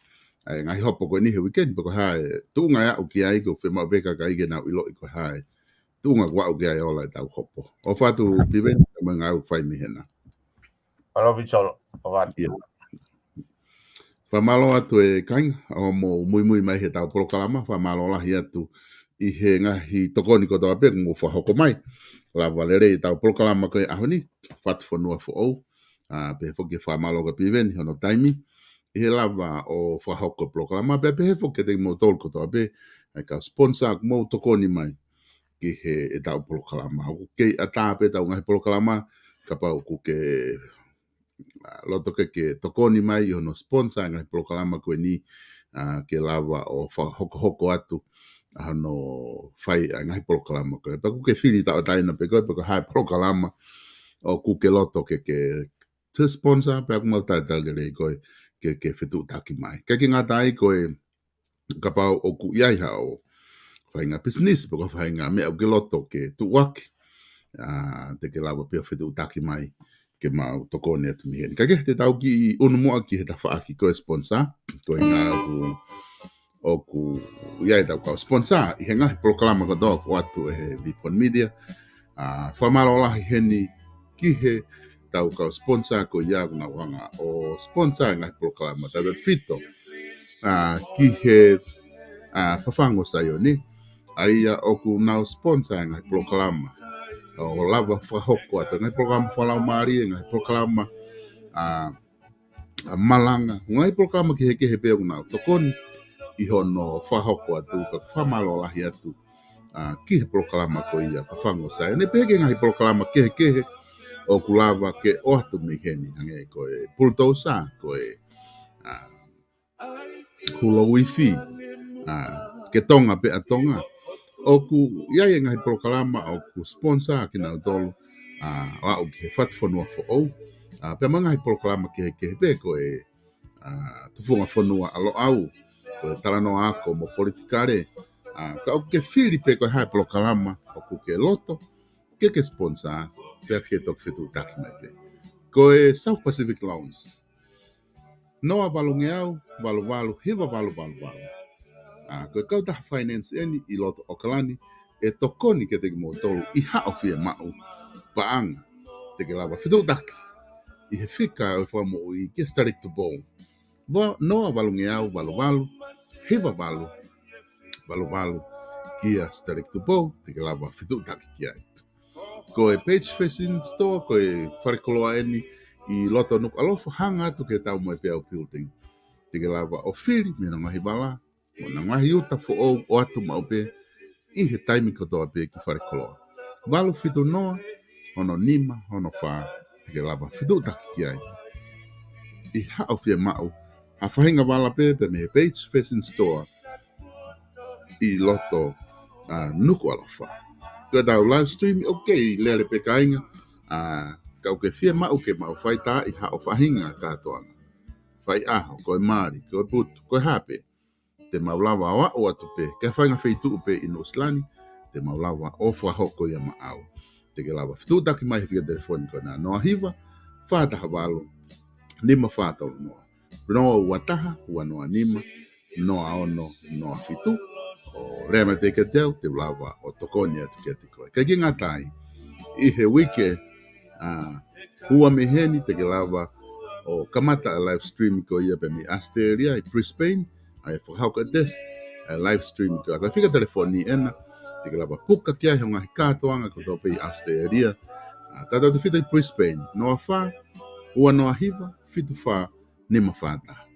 ʻa e ngaahi hopo ko eni he weekend, pe ko e hā e tuʻunga ʻe aʻu ki ai ʻoku fiemaʻu pē kakai ke nau ʻiloʻi ko e hā e tuʻunga ʻoku aʻu ki ai e ola ʻetau hopo. ʻOfa atu Piveni, mo e ngāue ʻoku fai mei hena. Alofi Solo, ʻofa atu. ʻIo. Fakamālō atu e kāinga, ʻoku mou muimui mai heʻetau polokalama, fakamālō lahi atu ʻi he ngaahi tokoni kotoa pē ʻoku mou fakahoko mai. Lava lelei ʻetau polokalama ko e ʻaho ni, Fatu Fonua Foʻou. Ah, pehē foki e fakamālō kia Piveni hono taimi. ʻI he lava ʻo fakahoko e polokalama, pea pehē foki kiate kimoutolu kotoa pē, ʻa e kau sponsor ʻoku mou tokoni mai ki heʻetau polokalama. ʻOku kei ʻatā pē ʻetau ngaahi polokalama, kapau ʻoku ke, ah, loto ke, ke tokoni mai ʻi hono sponsor e ngaahi polokalama ko eni, ah, ke lava ʻo fakahokohoko atu ʻa hono fai ʻa e ngaahi polokalama ko ē. Pea ʻoku ke fili tauʻatāina pē koe, pe ko e hā e polokalama ʻoku ke loto ke, ke, ke sponsor, pea ʻoku mau talitali lelei koe ke, ke fetuʻutaki mai. ʻIkai ke ngata ai ko e kapau ʻoku ʻi ai haʻo faʻahinga business, pe ko e faʻahinga meʻa ʻoku ke loto ke tuʻuaki, ah, te ke lava pē ʻo fetuʻutaki mai ke mau tokoni atu mei heni. Ka ke te tau kiʻi ʻunu muʻa ki he tafaʻaki ko e sponsor, ko e ʻuhinga ʻoku, ʻoku ʻi ai ʻetau kau sponsor ʻi he ngaahi polokalama kotoa ʻoku ʻoatu ʻe he Vipon Media. Ah, fakamālō lahi heni ki he tau kau sponsor ko ia ʻoku nau hanga ʻo sponsor e ngaahi polokalama tautautefito, ʻa, ki he, ʻa, Fafangu ʻo Saione, ʻa ia ʻoku nau sponsor e ngaahi polokalama ʻo lava fakahoko atu e ngaahi polokalama fakalaumālie, ngaahi polokalama, ʻa, ʻa, malanga, ngaahi polokalama kehekehe pē ʻoku nau tokoni ʻi hono fakahoko atu, ka fakamālō lahi atu, ʻa, ki he polokalama ko ia Fafangu ʻo Saione, pehē ki he ngaahi polokalama kehekehe ʻoku lava ke ʻoatu mei heni, hangē ko e Pulutousa, ko e, ʻa, Hulou Ifi, ʻa, Ke Tonga Pē ʻa Tonga. ʻOku ʻi ai e ngaahi polokalama ʻoku sponsor kinautolu, ʻa, ʻo aʻu ki he Fatu Fonua Foʻou, ʻa, pea mo e ngaahi polokalama kehekehe pē ko e, ʻa, Tufunga Fonua ʻa Loʻau, ko e Talanoa Ako mo Politikale, ʻa, ka ʻoku ke fili pē ko e hā e polokalama ʻoku ke loto ke ke sponsor, pea ke toki fetuʻutaki mai pē. Ko e South Pacific Loans, noa valungeau valu valu hiva valu valu valu. ʻA, ko e kautaha finance ʻeni ʻi loto ʻAokalani ʻe tokoni kiate kimoutolu ʻi haʻo fiemaʻu paʻanga. Te ke lava fetuʻutaki ʻi he fika ʻo e fakamoʻui kia Stelling Tupou. Va-, noa valungeau valu valu hiva valu valu valu kia Stelling Tupou, te ke lava fetuʻutaki ki ai. Ko e Page Fashion Store, ko e fale koloa ʻeni ʻi loto Nukuʻalofa, hanga atu ki he Taumoepeau Building. Te ke lava ʻo fili mei hono ngaahi vala, mo hono ngaahi uta foʻou ʻo ʻoatu maʻu pē ʻi he taimi kotoa pē ki fale koloa. Valu fitu noa, ono nima, ono fā, te ke lava fetuʻutaki ki ai ʻi haʻo fiemaʻu ha faʻahinga vala pē, pē mei he Page Fashion Store ʻi loto, ʻa, Nukuʻalofa. Ko ʻetau live stream, ʻoku kei lele pē kāinga, ʻa, ka ʻoku ke fiemaʻu ke mau fai tā ʻi haʻo faʻahinga kātoanga, fai ʻaho, ko e mali, ko e putu, ko e hā pē, te mau lava ʻo aʻu atu pē ki ha faʻahinga feituʻu pē ʻi Nuʻusila ni, te mau lava ʻo fakahoko ia maʻau. Te ke lava fetuʻutaki mai he fika telefoni ko ena, noa hiva, fā taha valu, nima fā tolu noa. Noa ua taha, ua noa nima, noa ono, noa fitu. ʻO lea mai pē kiate au, te u lava ʻo tokoni atu kiate koe. Kae ʻikai ke ngata ai, ʻi he uike, ʻa, ua mei heni te ke lava ʻo kamata e live stream ko ia pē mei ʻAositelēlia ʻi Brisbane, ʻa e fakahoko e tesi, ʻa e live stream ko ia. Ko e fika telefoni ena, te ke lava puka ki ai hoʻo ngaahi kātoanga kotoa pē ʻi ʻAositelēlia. ʻA, tautautefito ʻi Brisbane, noa fā, ua noa hiva, fitu fā, nima fā taha.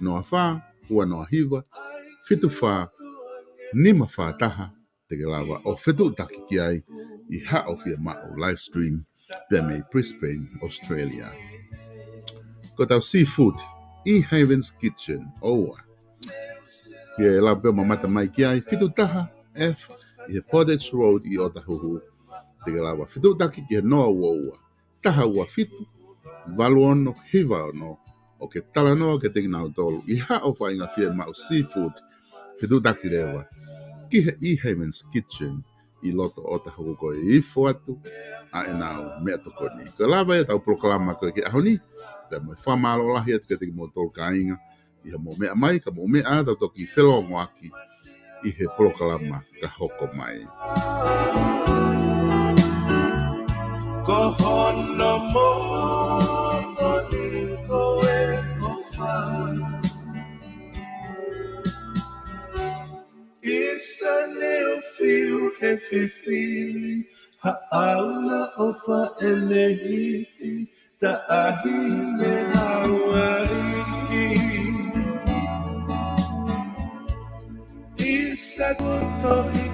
Noa fā, ua noa hiva, fitu fā, nima fā taha, te ke lava ʻo fetuʻutaki ki ai ʻi haʻo fiemaʻu live stream pē mei Brisbane, Australia. Ko ʻetau seafood ʻi Haven's Kitchen, ʻoua. Ke lava pē ʻo mamata mai ki ai, fitu taha F ʻi he Portage Road ʻi Ōtāhuhu. Te ke lava fetuʻutaki ki he noa ua ua, taha ua fitu, valu ono hiva ono, ʻo ke talanoa kiate kinautolu ʻi haʻo faʻahinga fiemaʻu seafood, fetuʻutaki leva ki he ʻi Haven's Kitchen ʻi loto Ōtāhuhu, ko e ifo atu ʻa ʻenau meʻatokoni. Ko e lava ia ʻetau polokalama ko ē ki he ʻaho ni, pea mo e fakamālō lahi atu kiate kimoutolu kāinga ʻi hoʻomou meʻa mai, ka mou meʻa ā, tau toki felōngoaki ʻi he polokalama ka hoko mai. Ko hono moʻoni ko e ʻofa, ʻisa ne u fiu he fifili, haʻaula ʻofa ʻene hiki, taʻahine Hauaiʻi. ʻIsa ko tohi